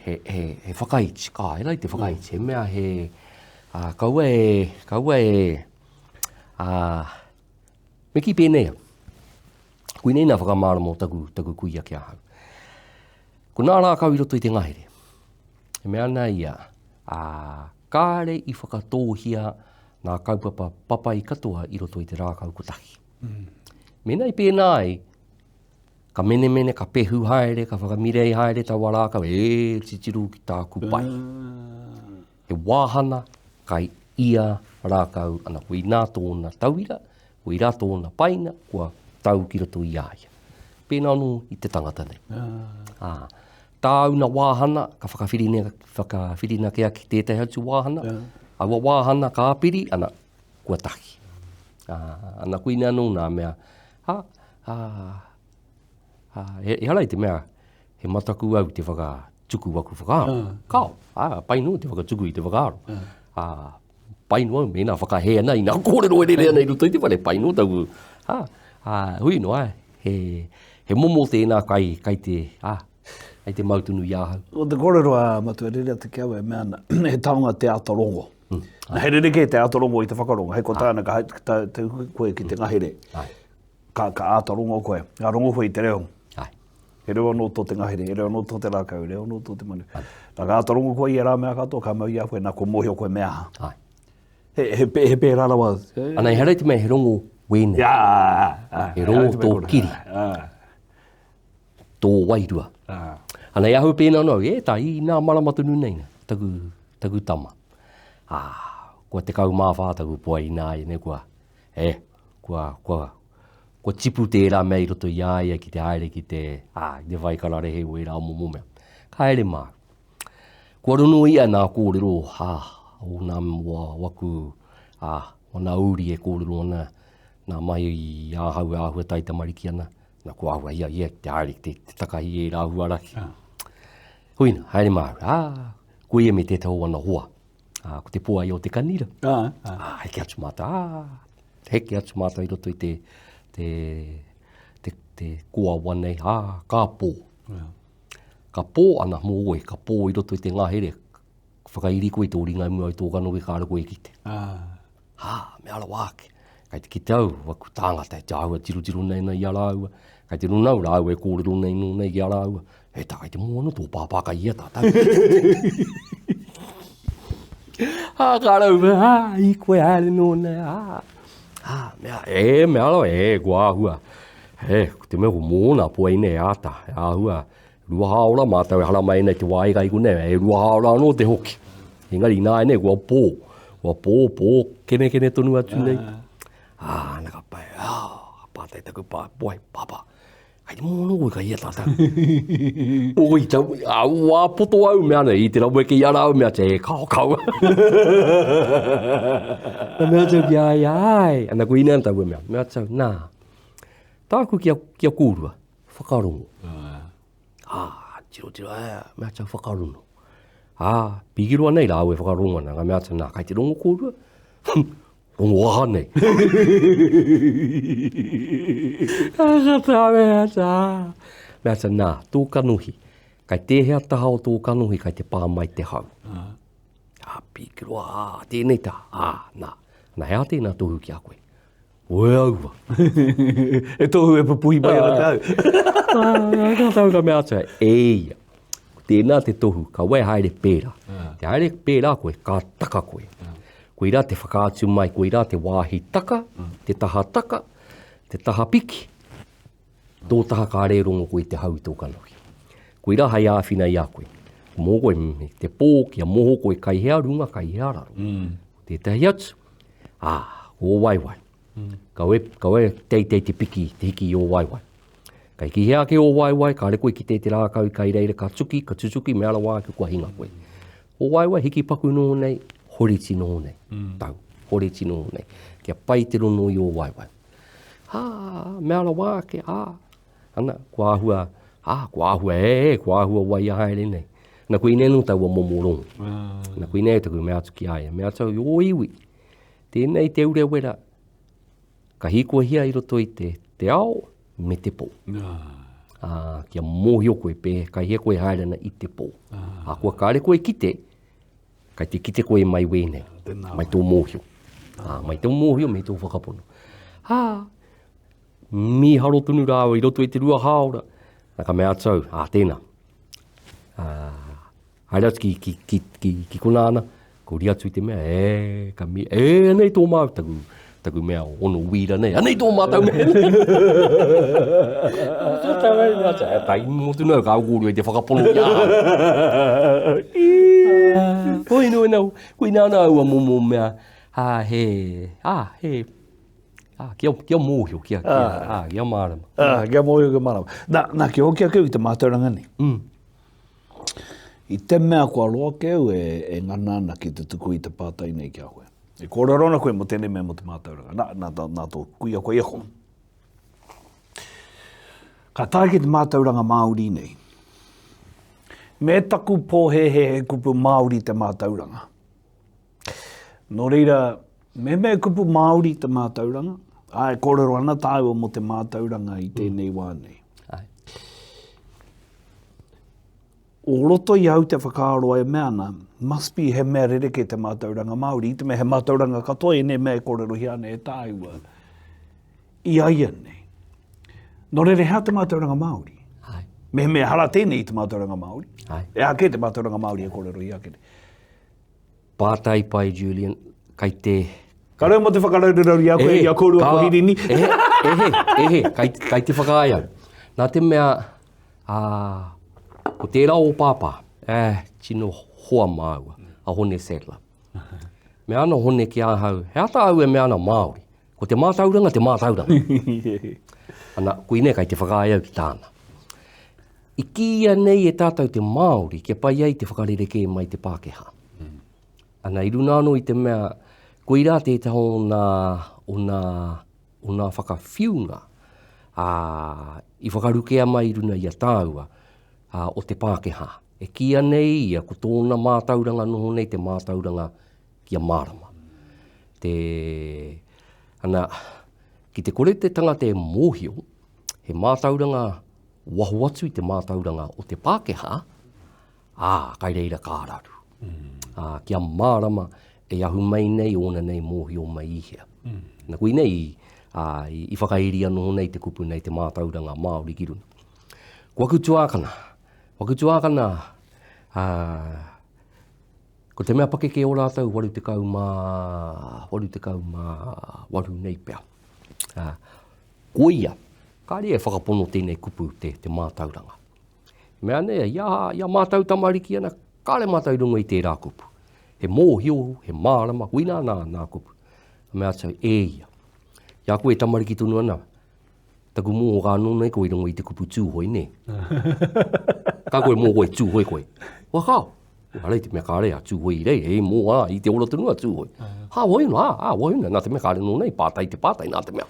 he, he, he whakaiti, ka, ehara i te whakaiti, he mea he, ā, kaua e, kaua e, ā, me kī pēnei au, koinei nā whakamārama o taku, taku kuia ki ahau. Ko nā rākau i roto i te ngahere. E mea ana ia, ā, kāre i whakatōhia ngā kaupapa papai katoa i roto i te rākau kotahi. Mm. Mēnā i pēnā ai, ka menemene, ka pehu haere, ka whakamirei haere taua rākau, e titiro ki tāku pai. Mm. He wāhana kai ia rākau, ana koinā tōna tauira, koirā tōna paina, kua tau ki roto i a ia. Pēnā anō i te tangata nei. Ah. Ā, tāu na wāhana, ka whakawhirinaki ake ki tētahi atu wāhana, yeah. aua wāhana ka piri, ana, kua tahi. Ā, ana koina anō nā mea, ha, ā, ā, ehara i te mea, he mataku au te whakatuku waku whakaaro. Uh. Kao, ā, pai noa te whakatuku i te whakaaro. Uh. Ā, pai noa, mēnā whakahē ana i nā kōrero e rere ana i roto i te whare, pai noa taku, ā, ā, hui noa, he, he momo tēnā kai, kai te, ā, kai te mau tonu i ahau. Ko te kōrero a Matua Rere Te Keawe e mea ana, he taonga te āta rongo. Mm. He rerekē te āta rongo i te whakarongo, hei ko tāna ka haere te koe ki te mm. ngahere. Ai. Ka, ka āta rongo koe, ka rongo koe i te reo. Ai. He reo anō tō te ngahere, he reo anō tō te rākau, he reo anō tō te manu. Ai. Nā, ka āta rongo koe i ērā mea katoa, ka mau i a koe, nā, kua mōhio koe me aha. Ai. He, he, he pērā rawa. Ana, ehara i te mea he rongo wēnei. Jā, ā, he rongo tō kiri. Ā. Tō wairua. Ā. Ana, i ahau pēnā noa, e tā, i nā marama tonu nei, taku, taku tama. Ā, kua 14 taku poa ināianei, kua, e, kua, kua, kua tipu tērā mea i roto i a ia ki te haere ki te, ā, ki te whai kararehe o ērā momo mea. Ka haere mā. Kua rono ia nā kōrero, ā, o nā wa, waku, ā, o nā uri e kōrero ana, nā mai i ahau e āhua taitamariki ana, nā kua āhua ia ia ki te haere ki te, te takahi i ērā huarahi. Huina, haere mā, ā, ko ia me tētahi o ana hoa. Ā, ko te poai o te kanira. Ā, ā. Ā, heke atu mātou, ā, heke atu mātou i roto i te, te, te, te kōawa nei, ā, ka pō. Yeah. Ka pō ana mō oe, ka pō i roto i te ngahere, whakairi koe i tō ringa i mua i tō kanohi kāre koe e kite. Ā. Ā, mea rawa ake. Kai te kite au, waku tāngata e te āhua tirotiro nei nei i a rāua. Kai te runa au rāua e kōrero nei nō nei ki a rāua. E tā, kai te mō anō tō pāpā kai ia tātou. Ā, ka rau, ā, i koe haere nō nei, ā. Ā, mea, e, mea rawa, e, kua āhua. E, ko te mea ko mōna poa nei āta, e āhua, Rua hāora mātou e haramai ana i te wā i kai konei, e rua hāora anō te hoki. Engari ināianei kua pō, kua pō, pō kenekene tonu atu nei. Ā, ana ka pai, ā, ka pātai taku pā, boy, pāpā, kai te mōno koe kai ia tātou. Oi, tau, ā, wā poto au mea nei, i te raweke i a rāu mea te, e kao kao. Na mea atu ki a ia, ai, ana ko ina taua mea, mea atu, nā, tāku ki a, ki a kōrua, whakarongo. Ā, tiro tiro, ā, mea atu whakarongo. Ā, pīkiro nei rāua e whakarongo ana, ka mea atu, nā, kai te rongo kōrua? rongo aha nei? Ka tā mea atu, ā. Mea atu, nā, tō kanohi, kai tēhea taha o tō kanohi kai te pā mai te hau. Ā, pīkiro, ā, tēnei taha, ā, nā. Nā, he aha tēnā tohu ki a koe? Oe aua. E tohu e pupuhi mai ana te hau. Ka tau ka mea atu, e ia, ko tēnā te tohu, ka wai haere pērā. Te haere pērā koe, ka taka koe. Koirā te whakaatu mai, koirā te wāhi taka, te taha taka, te taha piki. Tō taha kāre e rongo koe i te hau i tō kanohi. Koirā hai āwhina i a koe. Mō koe, te pō, kia moho koe kai hea runga, kai hea raro. Mm. Tētahi atu, ā, ō waewae. Mm. Kawe, kawe teitei te piki, te hiki i ō waewae. Kai ki hea ake ō waewae, kāre koe kite i te rākau, kai reira ka tuki, ka tutuki, mea rawa ake kua hinga koe. Ō waewae hiki paku nō nei, horiti nō nei. Mm. Tau, horiti nō nei. Kia pai te rono i ō waewae. Ā, mea rawa ake, ā, ana, kua āhua, ā, kua āhua, e, e, kua āhua waia haere nei. Na koinei anō taua momo rongo. Ah. Na koinei taku mea atu ki a ia, mea atu au, o iwi, tēnei te urewera, ka hīkoihia i roto i te, te ao me te pō. Ah. Ā, kia mōhio koe pē, kai hea koe haere ana i te pō. Ah. Ā, kua kāre koe kite, kai te kite koe mai wēnei, ah, mai tō mōhio. Ā, mai tō mōhio me tō whakapono. Ā, mīharo tonu rāua i roto i te rua hāora, na ka mea atu au, ā, tēnā. Ā, haere atu ki, ki, ki, ki, ki konā ana, ko ri atu i te mea, e, ka mi, e, anei tō māu, taku, taku mea ono wīra nei, anei tō mātau mea. Tai motu nau, ka kōrua i te whakapono ki a au. Koi no nau, koi nā nā aua momo mea, ā, he, ā, he, ā, kia, kia mōhio, kia, kia, ā, kia mārama. Ā, kia mōhio, kia mārama. Nā, nā, kia hoki ake au i te mātauranga nei. Mm. I te mea kua roa ke au e, e ngana ana ki te tuku i te pātai nei ki a koe. E kōrero ana koe mō tēnei mea mō te mātauranga. Nā, nā, nā, nā tō kuia koe i ako. Ka tae ki te mātauranga Māori nei. Me taku pōhēhē he kupu Māori te mātauranga. Nō reira, mehemea he kupu Māori te mātauranga, ā, e kōrero ana tāua mō te mātauranga i tēnei wā nei. Ai. O roto i au te whakaaro e mea ana, must be he mea rerekē te mātauranga Māori, i te mea he mātauranga katoa ēnei mea e kōrerohia ana e tāua i a ia nei. Nō reira, he aha te mātauranga Māori? Ai. Mehemea ehara tēnei i te mātauranga Māori, Ai. e aha kē te mātauranga Māori e kōrerohia ake nei? Pātai pai, Julian, kai te... Ka reo mo te whakaraurarauri i a koe, i a kōrua ko Hirini. Ehe, ehe, ehe, kai, kai te whakaae au. Nā te mea, ā, ko tērā o pāpā, eh, tino hoa māua, a Hone Sattler. Mea ana Hone ki ahau, he ata au e mea ana Māori. Ko te mātauranga te mātauranga. Ana, koinei kai te whakaae au ki tāna. I kīia nei e tātou te Māori kia pai ai te whakarerekē mai te Pākehā. Mm. Ana, i runa anō i te mea, koirā tētahi o nā, o nā, o nā whakawhiunga ā, i whakarukea mai i runa i a tāua ā, o te Pākehā. E kīia nei ia ko tōna mātauranga noho nei te mātauranga kia mārama. Te, ana, ki te kore te tangata e mōhio, he mātauranga waho atu i te mātauranga o te Pākehā, ā, kai reira ka raru. Mm. Ā, kia mārama e ahu mai nei ōna nei mōhio mai i hea. Mm. Na koinei i, ā, i, i whakairi anō nei te kupu nei te mātauranga Māori ki runa. Ko aku tuākana, ko aku tuākana, ā, ko te mea pakeke o rātou 80 mā, 88 nei pea. Ā, Koia, kāre e whakapono tēnei kupu te, te mātauranga. Mea nei, i a, i a mātau tamariki ana, kāre mātau i runga i tērā kupu. He mōhio, he mārama, koinā nā, nā kupu. Mea atu, e ia. I a koe e tamariki tonu ana, taku mōho ka anō nei koe i runga i te kupu tūhoi, nē? Ka koe mō koe tūhoi koe. Wā kao. Ara i te mea kāre a Tūhoe i reira, e mō ā, i te ora tonu a Tūhoe. Ha, wai una, ā, ā, wai una, nā te mea kāre nō nei, pātai te pātai, nā te mea.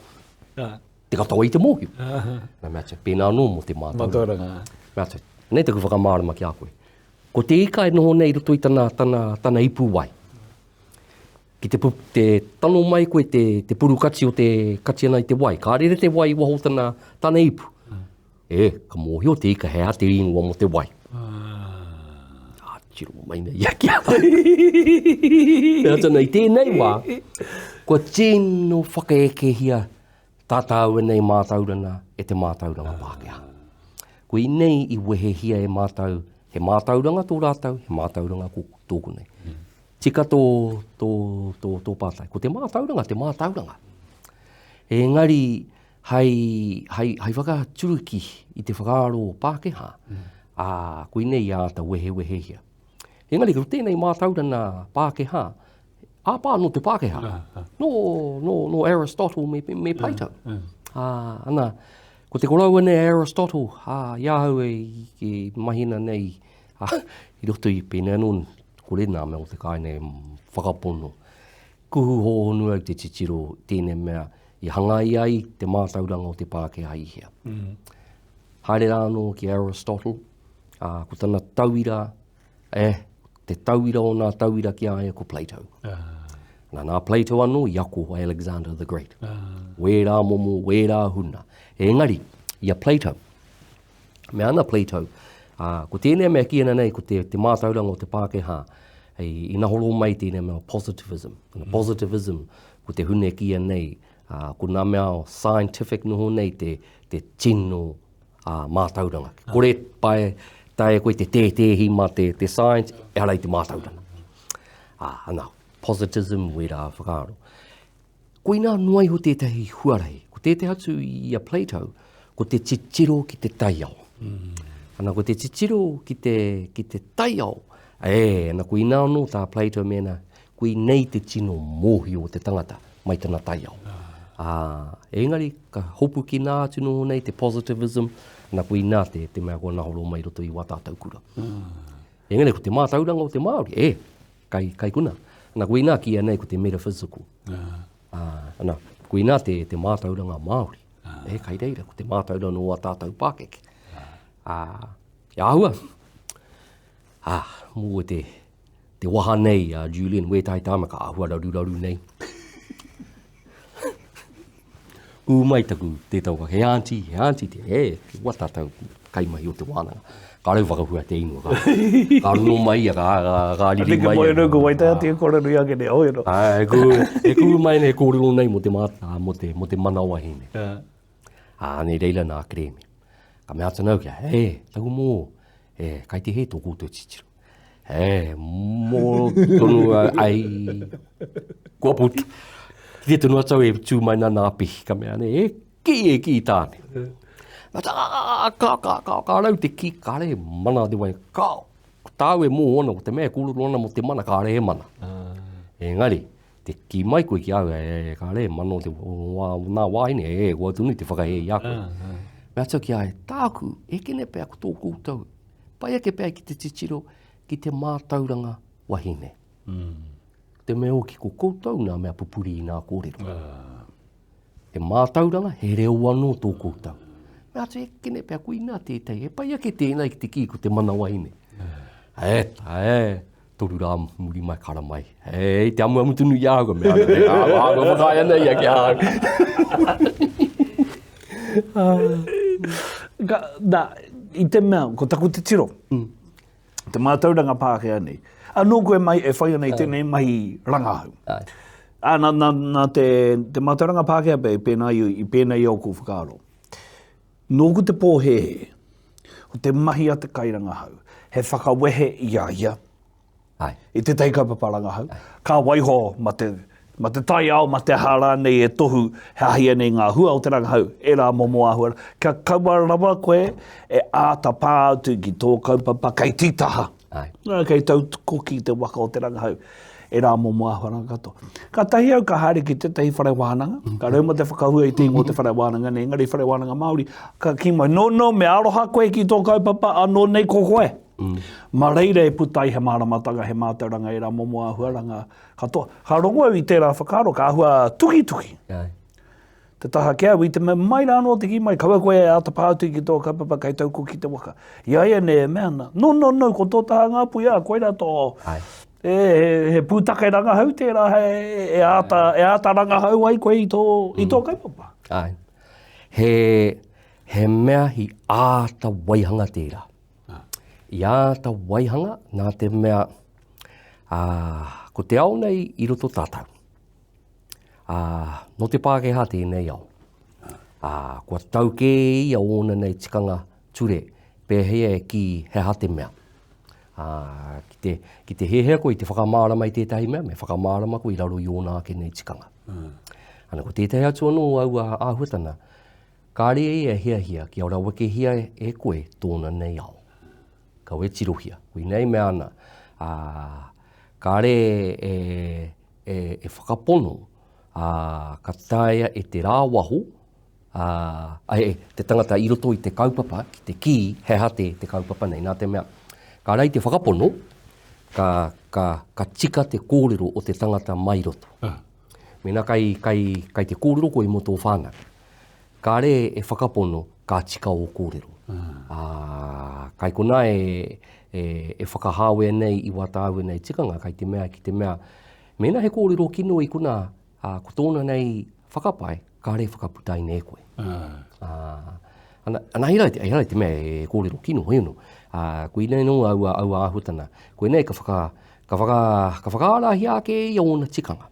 Te katoa i te mōhio. Nā mea atu, pēnā anō mō te mātauranga. Mātauranga. Mea atu, nei taku whakamārama ki a koe. Ko te ika e noho nei i roto i tana, tana, tana ipu wai. Ki te, te tano mai koe te, te purukati o te kati ana i te wai, ka rere te wai i waho tana, tana ipu. E, ka mōhio te ika he aha te ingoa mō te wai. Ah, tiro mai nei ia ki a Mea tana i tēnei wā, kua tino whakaekehia tā tāua nei mātauranga e te mātauranga Pākehā. Koinei i wehehia e mātau, he mātauranga tō rātau, he mātauranga ko tōku nei. Tika tō, tō, tō, tō pātai. Ko te mātauranga, te mātauranga. Engari, hei, hei, hei whakaturuki i te whakaaro o Pākehā, mm. ā, koinei i āta wehewehehia. Engari, ko tēnei mātauranga Pākehā, āpā nō te Pākehā, nō, nō, nō Aristotle me, me Plato. Ā, ana, ko te koroua nei a Aristotle, ā, i ahau e, e mahina nei, ā, i roto i pēnei anō, kore nā mea o te kāinga e whakapono. Kuhu hōhonu au te titiro tēnei mea i hangaia ai te mātauranga o te Pākehā i hea. Mm. Haere rā anō ki Aristotle, ā, ko tana tauira, eh, te tauira o nā tauira ki a ia ko Plato. Ah. Nā, nā Plato anō i ako a Alexander the Great. Ah. Wērā momo, wērā huna. Engari, i a Plato, Me ana Plato, ā, ko tēnei mea kīia nei ko te, te mātauranga o te Pākehā, i, i nahoro mai tēnei mea positivism. Mm. Positivism, ko te hune kīia nei, ā, ko nā mea scientific noho nei te, te tino ā, mātauranga. Kore pae Taea koe te tētēhi mā te, te science, ehara i te mātauranga. Ā, ana, positivism, wērā whakaaro. Koinā noa iho tētahi huarahi. Ko tētahi atu i a Plato, ko te titiro ki te taiao. Mm. Ana, ko te titiro ki te, ki te taiao, e, ana, koinā anō tā Plato mēnā, koinei te tino mōhio o te tangata mai tana taiao. Ā, engari, ka hopukina atu noho nei te positivism, ana koinā te, te mea kua nahoro mai roto i wā tātou kura. Mm. Engari, ko te mātauranga o te Māori, e, kai, kai kuna. Ana koinā kīia nei ko te metaphysical. Ā, ana, koinā te, te mātauranga Māori. E, kai reira, ko te mātauranga o ā tātou pākeke. Ā, e āhua, ā, mō te, te waha nei a Julian wētahi tāma ka āhua raruraru nei. Ū mai taku tētau he auntie, he auntie te, he, wa tātou kaimahi o te wānanga. Ka rau whakahua te ingoa, ka, ka rongo mai ia, ka, ka, ka riri mai. Ate ke ko waitai atu e kōrero i ake nei, oi no. Ai, e kū, e kū mai nei kōrero nei mō te, mā, mō te, mō te mana wahine. Yeah. Ā, nei reira nā kerēme. Ka mea atu nau kia, he, taku mō, he, kai te hē tō koutou titiro. He, mō tonu ai, kua puta. Ki te tonu atu au e tū mai nā nā pihi, ka mea nei, e ki, e ki tāne. Ka, ka, ka, ka, ka rau te ki, ka re mana te wai, ka, ko tāu e mō ana, ko te mea e kōrero ana mō te mana, ka re he mana. Engari, te kī mai koe ki au, e, ka re, mana o te, o, o, nā wāhine, e, kua tonu te whakahē i a koe. Mea atu ki a ia, tāku, e kene pea ko tō koutou, Pai ake pea ki te titiro ki te mātauranga wahine. Mm. Te mea hoki ko koutou nā mea pupuri i nā kōrero. Uh. He mātauranga, he reo anō tō koutou. Mea atu e kene pea koina tētahi, e pai ake tēnei ki te kī ko te mana wahine. Uh. E, e, toru rā muri mai kara mai. E, te amuamu tonu i a au, ka mea ana, e, a, a, a, whakaae ana ia ki a au. Ka, nā, i te mea, ko taku titiro, mm. te mātauranga Pākehā nei, anō koe mai e whai ana i tēnei mahi rangahau. Ai. Ā, nā, nā, nā te, te mātauranga Pākehā pea i pēnā i, i pēnei i ōku whakaaro. Nōku te pōhēhē, ko te mahi a te kairangahau, he whakawehe i a ia, Ai. i tētahi kaupapa rangahau, ka waiho ma te, ma te taiao, ma te aha rānei e tohu he aha ianei ngā hua o te rangahau, ērā momo āhua, kia kaua rawa koe e āta pā atu ki tō kaupapa kei tītaha. Ai. Nā, kei tautokoki te waka o te rangahau, ērā momo āhuaranga katoa. Kātahi au ka haere ki tētahi whare wānanga, mm. ka rauma te whakahua i te ingoa o te whare wānanga nei, engari whare wānanga Māori, ka kī mai, no, no, me aroha koe ki tō kaupapa, anō nei ko koe. Mm. Ma reira e puta ai he māramatanga, he mātauranga, ērā momo āhuaranga katoa. Ka rongo au i tērā whakaaro, ka āhua tukituki. Ai. Te taha ki au, i te mea mai rā anō te kī mai, kaua koe e āta pā atu ki tō kaupapa kei taukoki te waka. I a ia nei e mea ana, no, no, no, ko tō taha ngā puia, koirā tō, Ai. e, he, he pūtake rangahau tērā, he, e, āta, e āta rangahau ai koe i tō, mm. i tō mm. kaupapa. Ai. He, he mea i āta waihanga tērā. I āta waihanga nā te mea, ā, ko te ao nei i roto tātou. Ā, nō te Pākehā tēnei ao. Ā, kua tau kē ia ōna nei tikanga ture, pēhea e kī he aha te mea. Ā, ki te, ki te hiahia koe i te whakamārama i tētahi mea, me whakamārama koe i raro i ōna ake nei tikanga. Mm. Ana, ko tētahi atu anō o aua āhuatanga, kāre ia e hiahia kia rawekehia e koe tōna nei ao. Kaua e tirohia. Koinei mea ana, ā, kāre e, e, e whakapono, ā, ka taea e te rāwaho, ā, e, te tangata i roto i te kaupapa ki te kī he aha te, te kaupapa nei. Nā te mea, ka rei te whakapono, ka, ka, ka tika te kōrero o te tangata mai roto. Uh. Mēnā kai, kai, kai te kōrero koe mō tō whānau, kāre e whakapono ka tika ō kōrero. Ā, kai konā e, e, e whakahāwea nei i wā tāua nei tikanga, kai te mea ki te mea, mēnā he kōrero kino i konā, ā, ko tōna nei whakapae, kāre e whakaputaina e koe. Ā, ana, ana ehara i te, ehara i te mea e kōrero kino, hoi anō. Ā, koinei nō aua, aua āhuatanga. Koinei ka whaka, ka whaka, ka whakaarahia ake e ia ōna tikanga.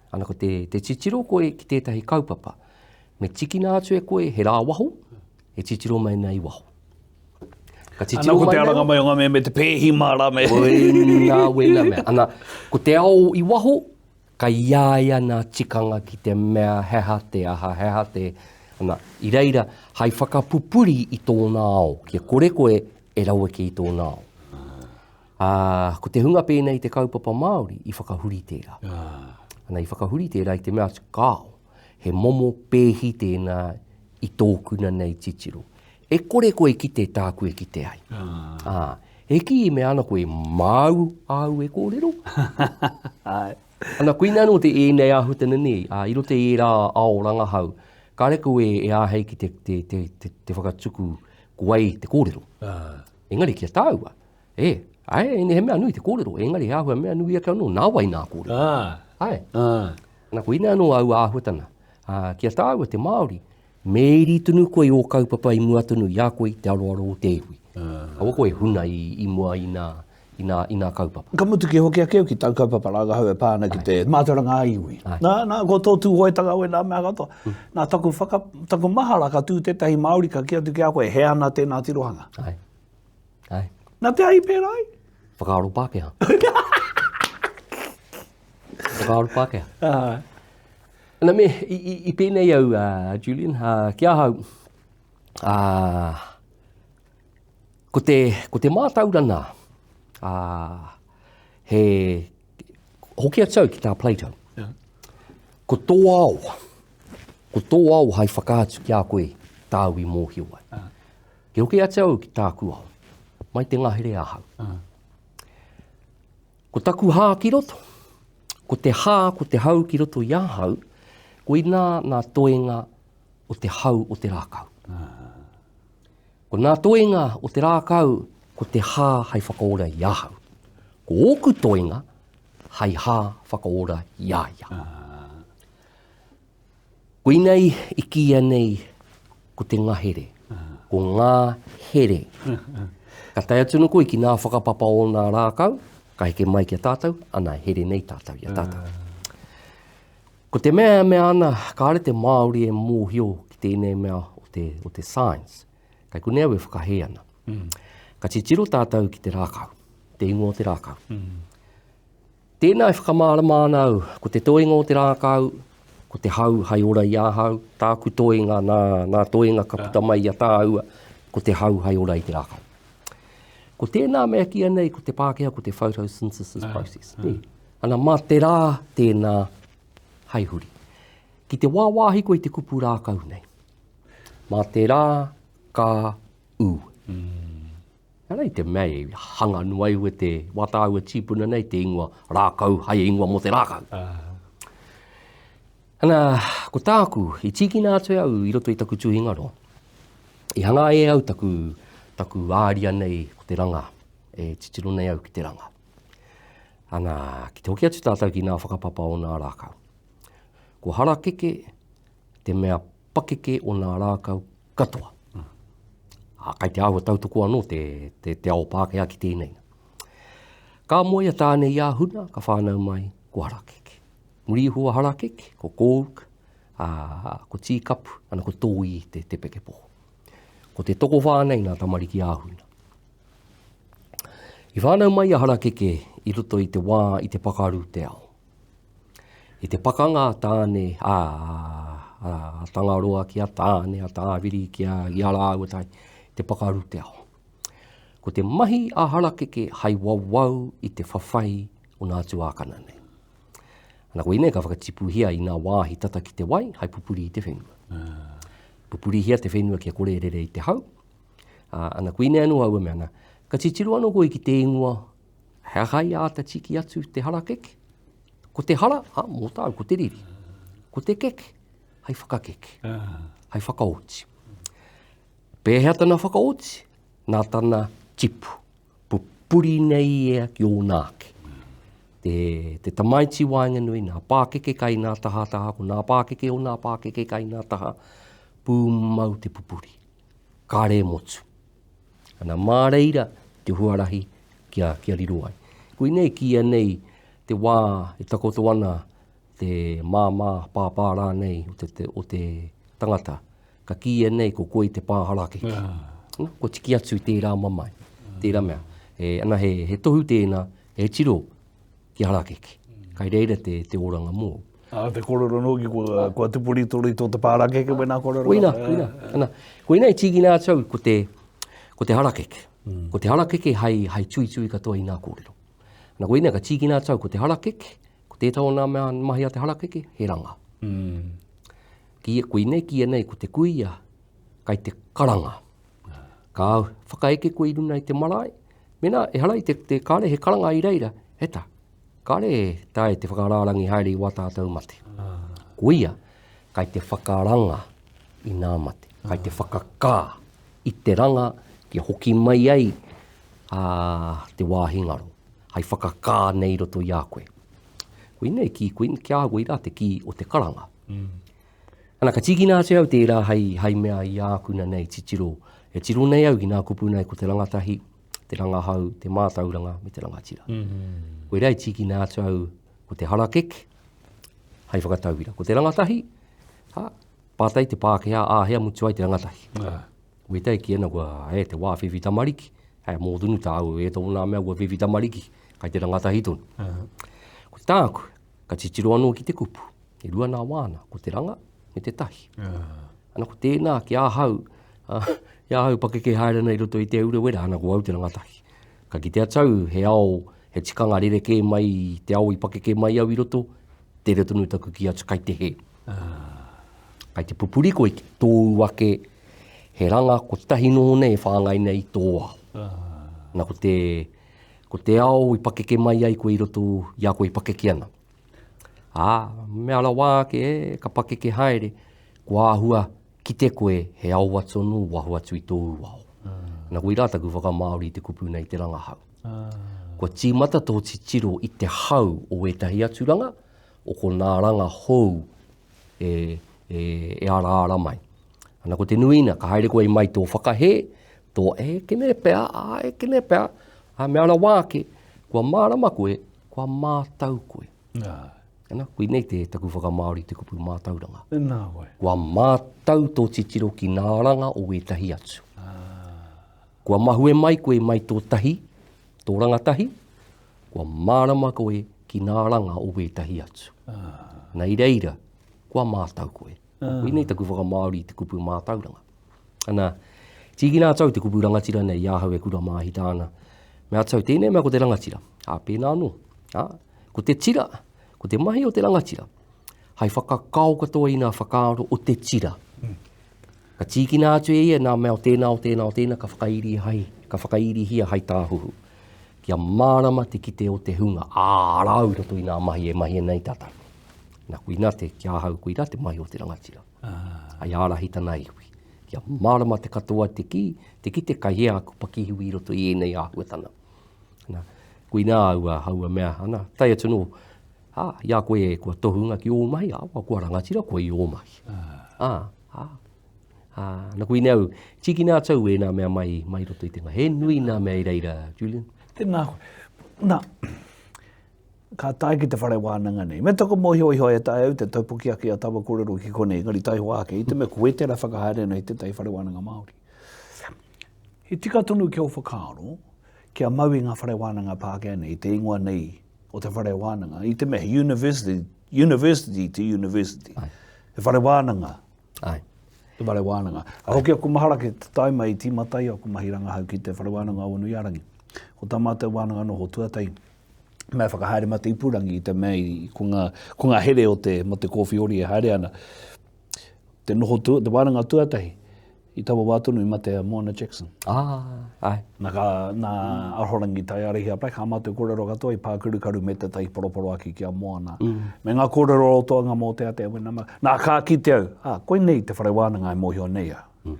Ana ko te, te titiro koe ki tētahi kaupapa, me tikina atu e koe he rāwaho, e titiro mai nei i waho. Ka titiro Ana, ko mai te nei. aranga mai o ngā mea me te pēhi mā me. Koina wena mea. Ana, ko te ao i waho, kai a ia nā tikanga ki te mea he aha te aha, he aha te... Ana, i reira, hai whakapupuri i tōna ao, kia kore koe e raweke i tōna ao. Ā, ko te hunga pēnei i te kaupapa Māori i whakahuri tērā. Ana, i whakahuri tērā i te mea atu, kāo, he momo pēhi tēnā i tōku na nei titiro. E kore koe kite tāku e kite ai. Ā, e kī mea ana koe, māu āu e kōrero? Āe. Ana, koinā anō te ēnei āhuatanga nei, ā, i roto i ērā ao rangahau, kāre koe e āhei ki te, te, te, te, te whakatuku ko wai te kōrero. Engari ki a tāua, e, āe, ēnei he mea nui te kōrero, engari he āhua mea nui ake anō, nā wai nā kōrero. Āe. Ana, koinā anō aua āhuatanga. Ā, ki a tāua te Māori, Me iri tonu koe i ō kaupapa i mua tonu i a koe i te aroaro o te iwi. Kaua koe e huna i mua i nā, i nā, i nā kaupapa. Ka mutu ki hoki ake au ki tau kaupapa rangahau e pā ana ki te mātauranga ā-iwi. Nā, nā, ko tō Tūhoetanga wēnā mea katoa. Nā taku whaka, taku mahara ka tū tētahi Māori ka kī atu ki a koe, he ana tēnā tirohanga. Āe. Āe. Nā te aha i pērā ai? Whakaaro Pākehā. Whakaaro Pākehā. Āe. Ana me, i, i, i pēnei au, uh, Julian, uh, ki ahau, uh, ko te, ko te mātauranga, uh, he, hoki atu au ki tā Plato. Yeah. Ko tō ao, ko tō ao hai whakaatu ki a koe tāu i mōhio ai. Uh. Ki hoki atu au ki tāku ao, mai te ngahere ahau. Uh. Ko taku hā ki roto, ko te hā, ko te hau ki roto i ahau, koinā nā toenga o te hau o te rākau. Ko nā toenga o te rākau, ko te hā hai whakaora i ahau. Ko ōku toenga, hai hā whakaora i a ia. Koinei i kīia nei ko te ngahere, ko ngā here. Ka tae atu no koe ki ngā whakapapa o ngā rākau, ka heke mai ki a tātou, ana, here nei tātou i a tātou. Ko te mea e mea ana, kāre te Māori e mōhio ki tēnei mea o te, o te science. Kai konei au e whakahē ana. Ka titiro tātou ki te rākau, te ingoa o te rākau. Tēnā e whakamārama ana au, ko te toenga o te rākau, ko te hau hai ora i ahau, tāku toenga, nā, nā toenga ka puta mai i a tāua, ko te hau hai ora i te rākau. Ko tēnā mea kīia nei, ko te Pākehā, ko te photosynthesis process. Nē. Ana, mā te rā tēnā hai huri. Ki te wāwāhi koe i te kupu rākau nei, mā te rā ka ū. Ehara i te mea i hanga noa iho e te wā tāua tīpuna nei te ingoa rākau hai ingoa mō te rākau. Ana, ko tāku, i tīkina atu e au i roto i taku tuhinga roa. I hanga e au taku, taku āria nei ko te ranga, e titiro nei au ki te ranga. Ana, ki te hoki atu tātou ki ngā whakapapa o ngā rākau. Ko harakeke te mea pakeke o ngā rākau katoa. Ā, kai te āhua tautoko anō te, te, te ao Pākehā ki tēnei. Ka moe a Tāne i a Huna, ka whānau mai ko Harakeke. Muri iho a Harakeke, ko Kōuka, ā, ko Tīkapu, ana ko Tōī te, te pekepoho. Ko te tokowhā nei nā tamariki a Huna. I whānau mai a Harakeke i roto i te wā i te pakaru te ao. I te pakanga a Tāne, a, a, a Tangaroa ki a Tāne, a Tāwiri ki a, i a rāua tahi, te pakaru te ao. Ko te mahi a Harakeke hai wawau i te whawhai o nā tuākana nei. Ana koinei ka whakatipuhia i ngā wāhi tata ki te wai hai pupuri i te whenua. Pupurihia te whenua kia kore e rere i te hau. Ā, ana koinei anō aua mea, ana, ka titiro anō koe ki te ingoa He aha i āta tiki atu te harakeke? Ko te hara, ha, mō tāu, ko te riri. Ko te keke, hai whakakeke, hai whakaoti. Pēhea tana whakaoti? Nā tana tipu. Pupuri nei ia ki ōna ake. Te, te tamaiti waenganui, nā pākeke kai nā taha taha, ko nā pākeke o nā pākeke kai nā taha, pūmau te pupuri. Kāre e motu. Ana, mā reira te huarahi kia, kia riro ai. Koinei kīia nei te wā e takoto ana te māmā, pāpā rānei o te, te, o te tangata. Ka kīia nei ko koe te pā harakeke. Ana, kua tiki atu i tērā mamae, tērā mea. E, ana, he, he tohu tēnā, he tiro ki harakeke. Kai reira te, te oranga mōu. Ā, te kōrero nōki, kua, kua tupu ritorito te pārakeke wēnā kōrero. Koina, koina. Ana, koina i tīkina atu au, ko te, ko te harakeke. Mm. Ko te harakeke hai, hai tuitui katoa i ngā kōrero. Ana, koina ka tīkina atu au, ko te harakeke, ko tētahi o nā mea mahi a te harakeke, he ranga. Mm. Ki, koinei kīia nei, ko te kuia, kai te karanga. Ka whakaeke koe i runa i te marae, mena, ehara i te, te kare he karanga i reira, he ta, kare e tae te whakarārangi haere i wā tātou mate. Koia, kai te whakaranga i nā mate, kai te whakakā i te ranga kia hoki mai ai a, te wāhi ngaro, hai whakakā nei roto i a koe. Koinei ki, koinei, ki a koe rā te kī o te karanga. Mm. Ana, ka tīkina atu au tērā hei, hei mea i ākuna nei titiro. E tiro nei au ki ngā kupu nei ko te rangatahi, te rangahau, te mātauranga me te rangatira. Mm -hmm. Koirā i tīkina atu au ko te harakeke, hei whakatauira. Ko te rangatahi, ha, pātai te Pākehā āhea mutu ai te rangatahi. Ah. Wētai ki ana kua, e, te wā whiwhi tamariki, hei mō tonu tāu, e tōnā mea kua whiwhi tamariki, kai te rangatahi tonu. Uh -huh. Ko tāku, ka titiro anō ki te kupu. E rua nā wāna, ko te ranga me te tahi. Ana ko tēnā ki ahau, i ahau pakeke haere ana i roto i te Urewera, ana ko au te rangatahi. Ka kite atu au he ao, he tikanga rerekē mai i te ao i pakeke mai au i roto, tere tonu taku kī atu kai te hē. Kai te pupuri koe ki tōu ake he ranga kotahi noho nei e whāngai nei i tō ao. Ana ko te, ko te ao i pakeke mai ai koe i roto i a koe i pakeke ana. Ā, mea rawa ake, e, ka pakeke haere, kua āhua kite koe he ao atu anō waho atu i tōu ao. Ah. Na koirā taku whakamāori i te kupu nei te rangahau. Ah. Kua tīmata tō titiro i te hau o ētahi atu ranga, o ko nā ranga hou e, e, e araara mai. Ana ko te nuina, ka haere koe mai tō whakahē, tō e kene pea, a e kene pea, a mea rawa ake, kua mārama koe, Kua mātau koe. Ana, koinei te taku whakamāori te kupu mātauranga. Tēnā koe. Kua mātau tō titiro ki nā ranga o ētahi atu. Kua mahue mai koe mai tō tahi, tō rangatahi, kua mārama koe ki nā ranga o ētahi atu. Ana i reira, kua mātau koe. Koinei taku whakamāori i te kupu mātauranga. Ana, tīkina atu au te kupu rangatira nei i ahau e kura māhita ana. Me atu au, tēnei mea ko te rangatira. Ā, pēnā anō. Ā, ko te tira, ko te mahi o te rangatira, hai whakakao katoa i ngā whakaaro o te tira. Mm. Ka tīkina atu e ia nā mea o tēnā, o tēnā, o tēnā, ka whakairi hai, ka whakairihia hai tāhuhu. Kia mārama te kite o te hunga, ā, arā au i roto i ngā mahi e mahia nei tātou. Nā, koinā te, ki ahau, koirā te mahi o te rangatira. Ah. Hai ārahi tana iwi. Kia mārama te katoa te kī, te kite kai hea aku pakihiwi i roto i ēnei āhuatanga. Nā, koinā aua, aua mea, ana, tae atu nō, ā, i a koe e kua tohunga ki ō mahi, ā, kua rangatira koe i ō mahi. Ah. Ā, ā, ā, nā koinā au, tīkina atu au ēnā mea mai, mai roto i te ngā. He nui nā mea i reira, Julian. Tēnā koe. Nā, Ka tae ki te whare wānanga nei. Me taku mōhio iho e taea au te taupoki ake a taua kōrero ki konei, engari taihoa ake, i te mea koe tērā whakahaere nei tētahi whare wānanga Māori. He tika tonu ki ō whakaaro kia mau i ngā whare wānanga Pākehā nei, te ingoa nei o te whare wānanga, i te mea he university, university te university. Ai. He whare wānanga. Ai. Te whare wānanga. Ka hoki aku mahara ki te taima i tīmata ai aku mahi rangahau ki te whare wānanga o Awanuiārangi. Ko tā mātou wānanga noho tuatahi, mea whakahaere mā te ipurangi i te mea i, ko ngā, ko ngā here o te, mo te kōwhiori e haere ana. Te noho tu, te wānanga tuatahi, i taua wā tonu i mate a Moana Jackson. Ah, ai. Nā, ka, nā Ahorangi Taiarihia Black, hā mātou kōrero katoa i pākarukaru me tētahi poroporoaki ki a Moana. Mm. Me ngā kōrero o toa ngā mōteatea wena ma. Nā, ka kite au, ah, koinei te whare wānanga e mōhio nei au. Mm.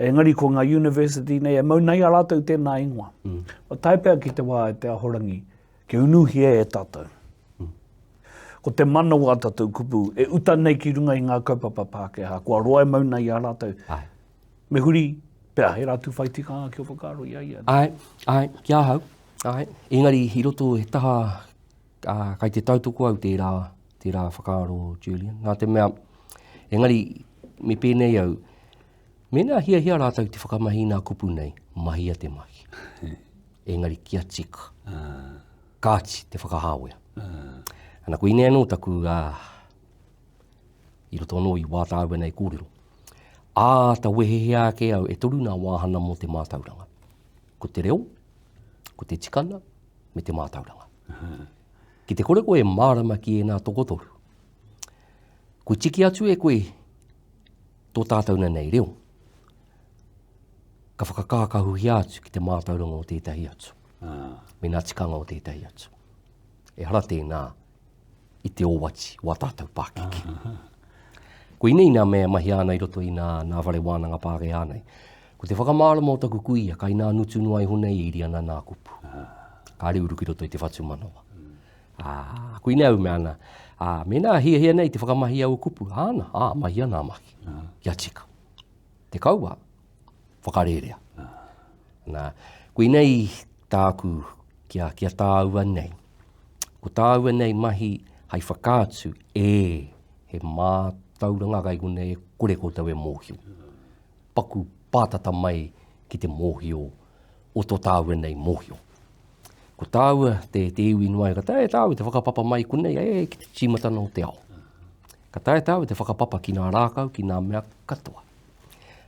Engari ko ngā university nei e mau nei a rātou tēnā ingoa. Mm. Kua tae pea ki te wā e te ahorangi, kia unuhia e tātou. Mm. Ko te mana o ā tātou kupu e uta nei ki runga i ngā kaupapa Pākehā, kua roa e mau nei i a rātou. Ai. Me huri pea he rātou whai tikanga ki o whakaaro i a ia. Ai, ai, ki ahau. Ai. Engari i roto he taha ā, kai te tautoko au tērā, tērā whakaaro, Julian. Nā te mea, engari me pēnei au, Mēnā hiahia rātou te whakamahi i nā kupu nei, mahia te mahi. Engari kia tika. Kāti te whakahāwea. Ana, koinei anō taku, i roto anō i wā tāua nei kōrero. Āta wehehea ake au, e toru nā wāhana mō te mātauranga. Ko te reo, ko te tikanga, me te mātauranga. Ki te kore koe e mārama ki ēnā tokotoru, kua tiki atu e koe tō tātou nei reo, ka whakakākahuhia atu ki te mātauranga o tētahi atu, ah. me ngā tikanga o tētahi atu. Ehara tēnā i te owati o a tātou pākeke. Ah. Koinei nā mea mahi ana i roto i nā, nā whare wānanga Pākehā nei. Ko te whakamārama o taku kuia, kai nā ngutu noa iho nei e iri ana nā kupu. Ah. Kāre uru ki roto i te whatumanawa. Mm. Ā, koinei au mea ana, ā, mēnā hiahia nei te whakamahi aua kupu, āna, ā, mahia nā mahi. Kia tika. Te kaua, whakarērea. Nā, koinei tāku kia, kia tāua nei. Ko tāua nei mahi hai whakaatu, e, he mātauranga kai konei e kore koutou e mōhio. Paku pātata mai ki te mōhio o tō tāua nei mōhio. Ko tāua te, te iwi noa, ka taea tāua te whakapapa mai konei, e, ki te tīmatana o te ao. Ka taea tāua te whakapapa ki ngā rākau, ki ngā mea katoa.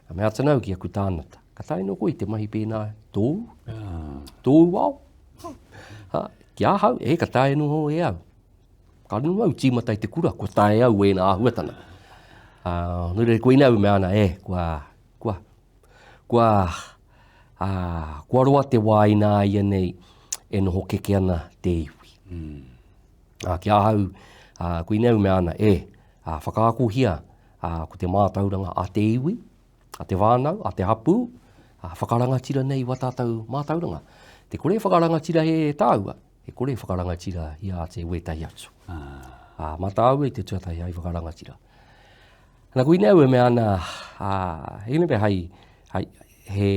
Ka mea atu au ki aku tānata, ka taea no koe te mahi pēnā tōu, tōu ao. Ha, ki ahau, e, ka taea noho e au. Ka noho au tīmata i te kura, kua taea au wēnā āhuatana. Uh, nō reira, koina au mea ana, e, kua, kua, Kua, ā, kua roa te wā ināianei e noho keke ana te iwi. Mm. Ā, ki ahau, ā, koinei au mea ana, e, ā, whakaakohia ā, ko te mātauranga a te iwi, a te whānau, a te hapū, ā, whakarangatira nei wā tātou mātauranga. Te kore e whakarangatira e tāua, e kore e whakarangatira i a te wētahi atu. Ā, mā tāua i te tuatahi ai whakarangatira. Ana koinei au e mea ana, ā, he mea hai, hai, he,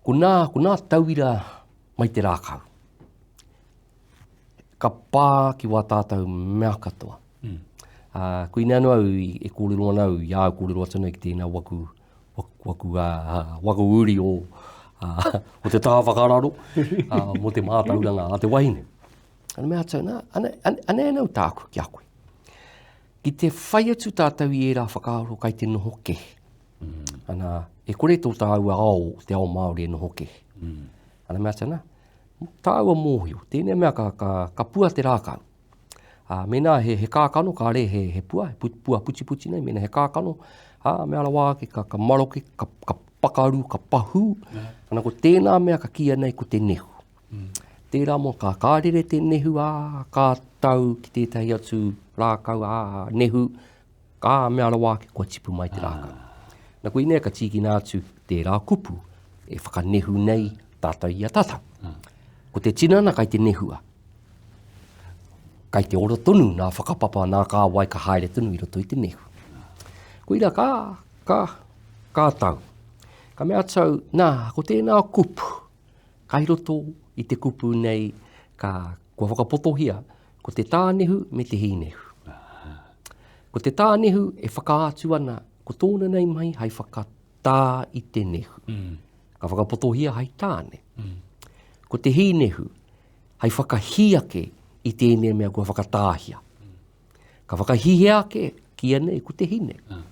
ko nā, ko nā tauira mai te rākau. Ka pā ki wā tātou mea katoa. Mm. Ā, koinei anō au i, e kōrero ana au, i a au kōrero atu nei ki tēnā waku, waku, waku, ā, waku uri o, ā, o te taha whakararo, ā, mō te mātauranga a te wahine. Ana mea atu, nā, ane, ane, ane anau tāku ki a koe. Ki te whai atu tātou i ērā whakaaro kai te noho kē. Mm. Ana, e kore tō tāua ao, te ao Māori e noho kē. Mm. Ana mea atu, ana, tāua mōhio, tēnei mea ka, ka, ka pua te rākau. Ā, mēnā he, he kākano, kāre he, he pua, he pua putiputi nei, mēnā he kākano, ā, mea rawa ake, ka, ka maroke, ka, ka pakaru, ka pahū. Yeah. Ana, ko tēnā mea ka kīia nei ko te nehu. Tērā mō ka ka rere te nehu, ā, ka tau ki tētahi atu rākau, ā, nehu, ka mea rawa ake kua tipu mai te rākau. Na koinei ka tīkina atu tērā kupu e whakanehu nei tātou i a tātou. Ko te tinana kai te nehua. Kai te ora tonu nā whakapapa, nā kāwai ka haere tonu i roto i te nehu. Koira ka, ka, ka tau. Ka mea atu au, nā, ko tēnā kupu, Kai roto i te kupu nei ka, kua whakapotohia ko te tānehu me te hīnehu. Ko te tānehu e whakaatu ana ko tōna nei mai hai whakatā i te nehu. Mm. Ka whakapotohia hai tāne. Mm. Ko te hīnehu hai whakahī ake i tēnei mea kua whakatāhia. Mm. Ka whakahihia ake ki ia nei ko te hine. Mm.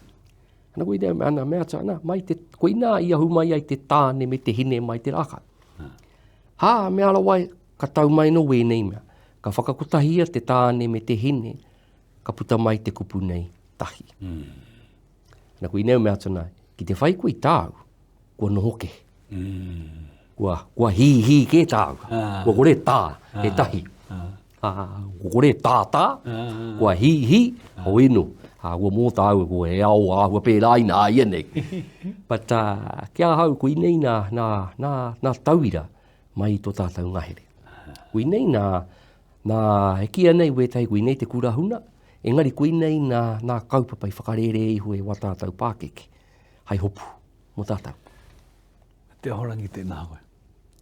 Ana koinei, ana mea atu, ana, mai te, koinā i ahu mai ai te tāne me te hine mai te rākau. Hā, mea rawa, ka tau mai no wēnei mea. Ka whakakotahia te tāne me te hine, ka puta mai te kupu nei, tahi. Mm. Ana koinei mea atu nā, ki te whai koe i tāu, kua noho ke. Mm. Kua, kua hī hī kē tāu. Ah. Kua kore tā, ah. he tahi. Ah. Ah, kua kore tātā, ah. kua hī hī, ah. hoi no. Ah, kua mō tāu, kua he ao āhua pērā i nā ia nei. But uh, ki ahau, koinei nā, nā, nā, nā tauira mai i tō tātou ngahere. Koinei nā, nā, he kīa nei wētahi, koinei te kura huna, engari koinei nā, nā kaupapa i whakarērē iho e wā tātou pākeke, hai hopu mō tātou. Te Ahorangi, tēnā koe.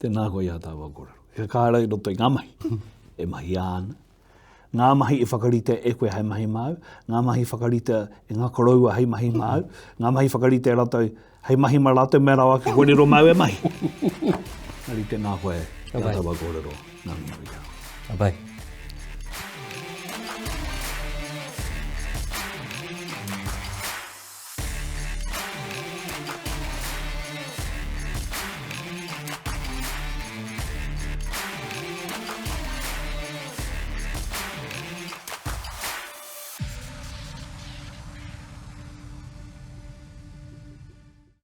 Tēnā koe i a tāua kōrero. Kia kāra i roto i ngā mahi. E mahia ana. Ngā mahi i whakarite e koe hei mahi māu, ngā mahi whakarite e ngā koroua hei mahi māu, ngā mahi whakarite e rātou hei mahi mā rātou me rawa ake koe riro māu e mahi. Engari tēnā koe, i a taua kōrero, ngā mihi nui ki a koe. Ka pai.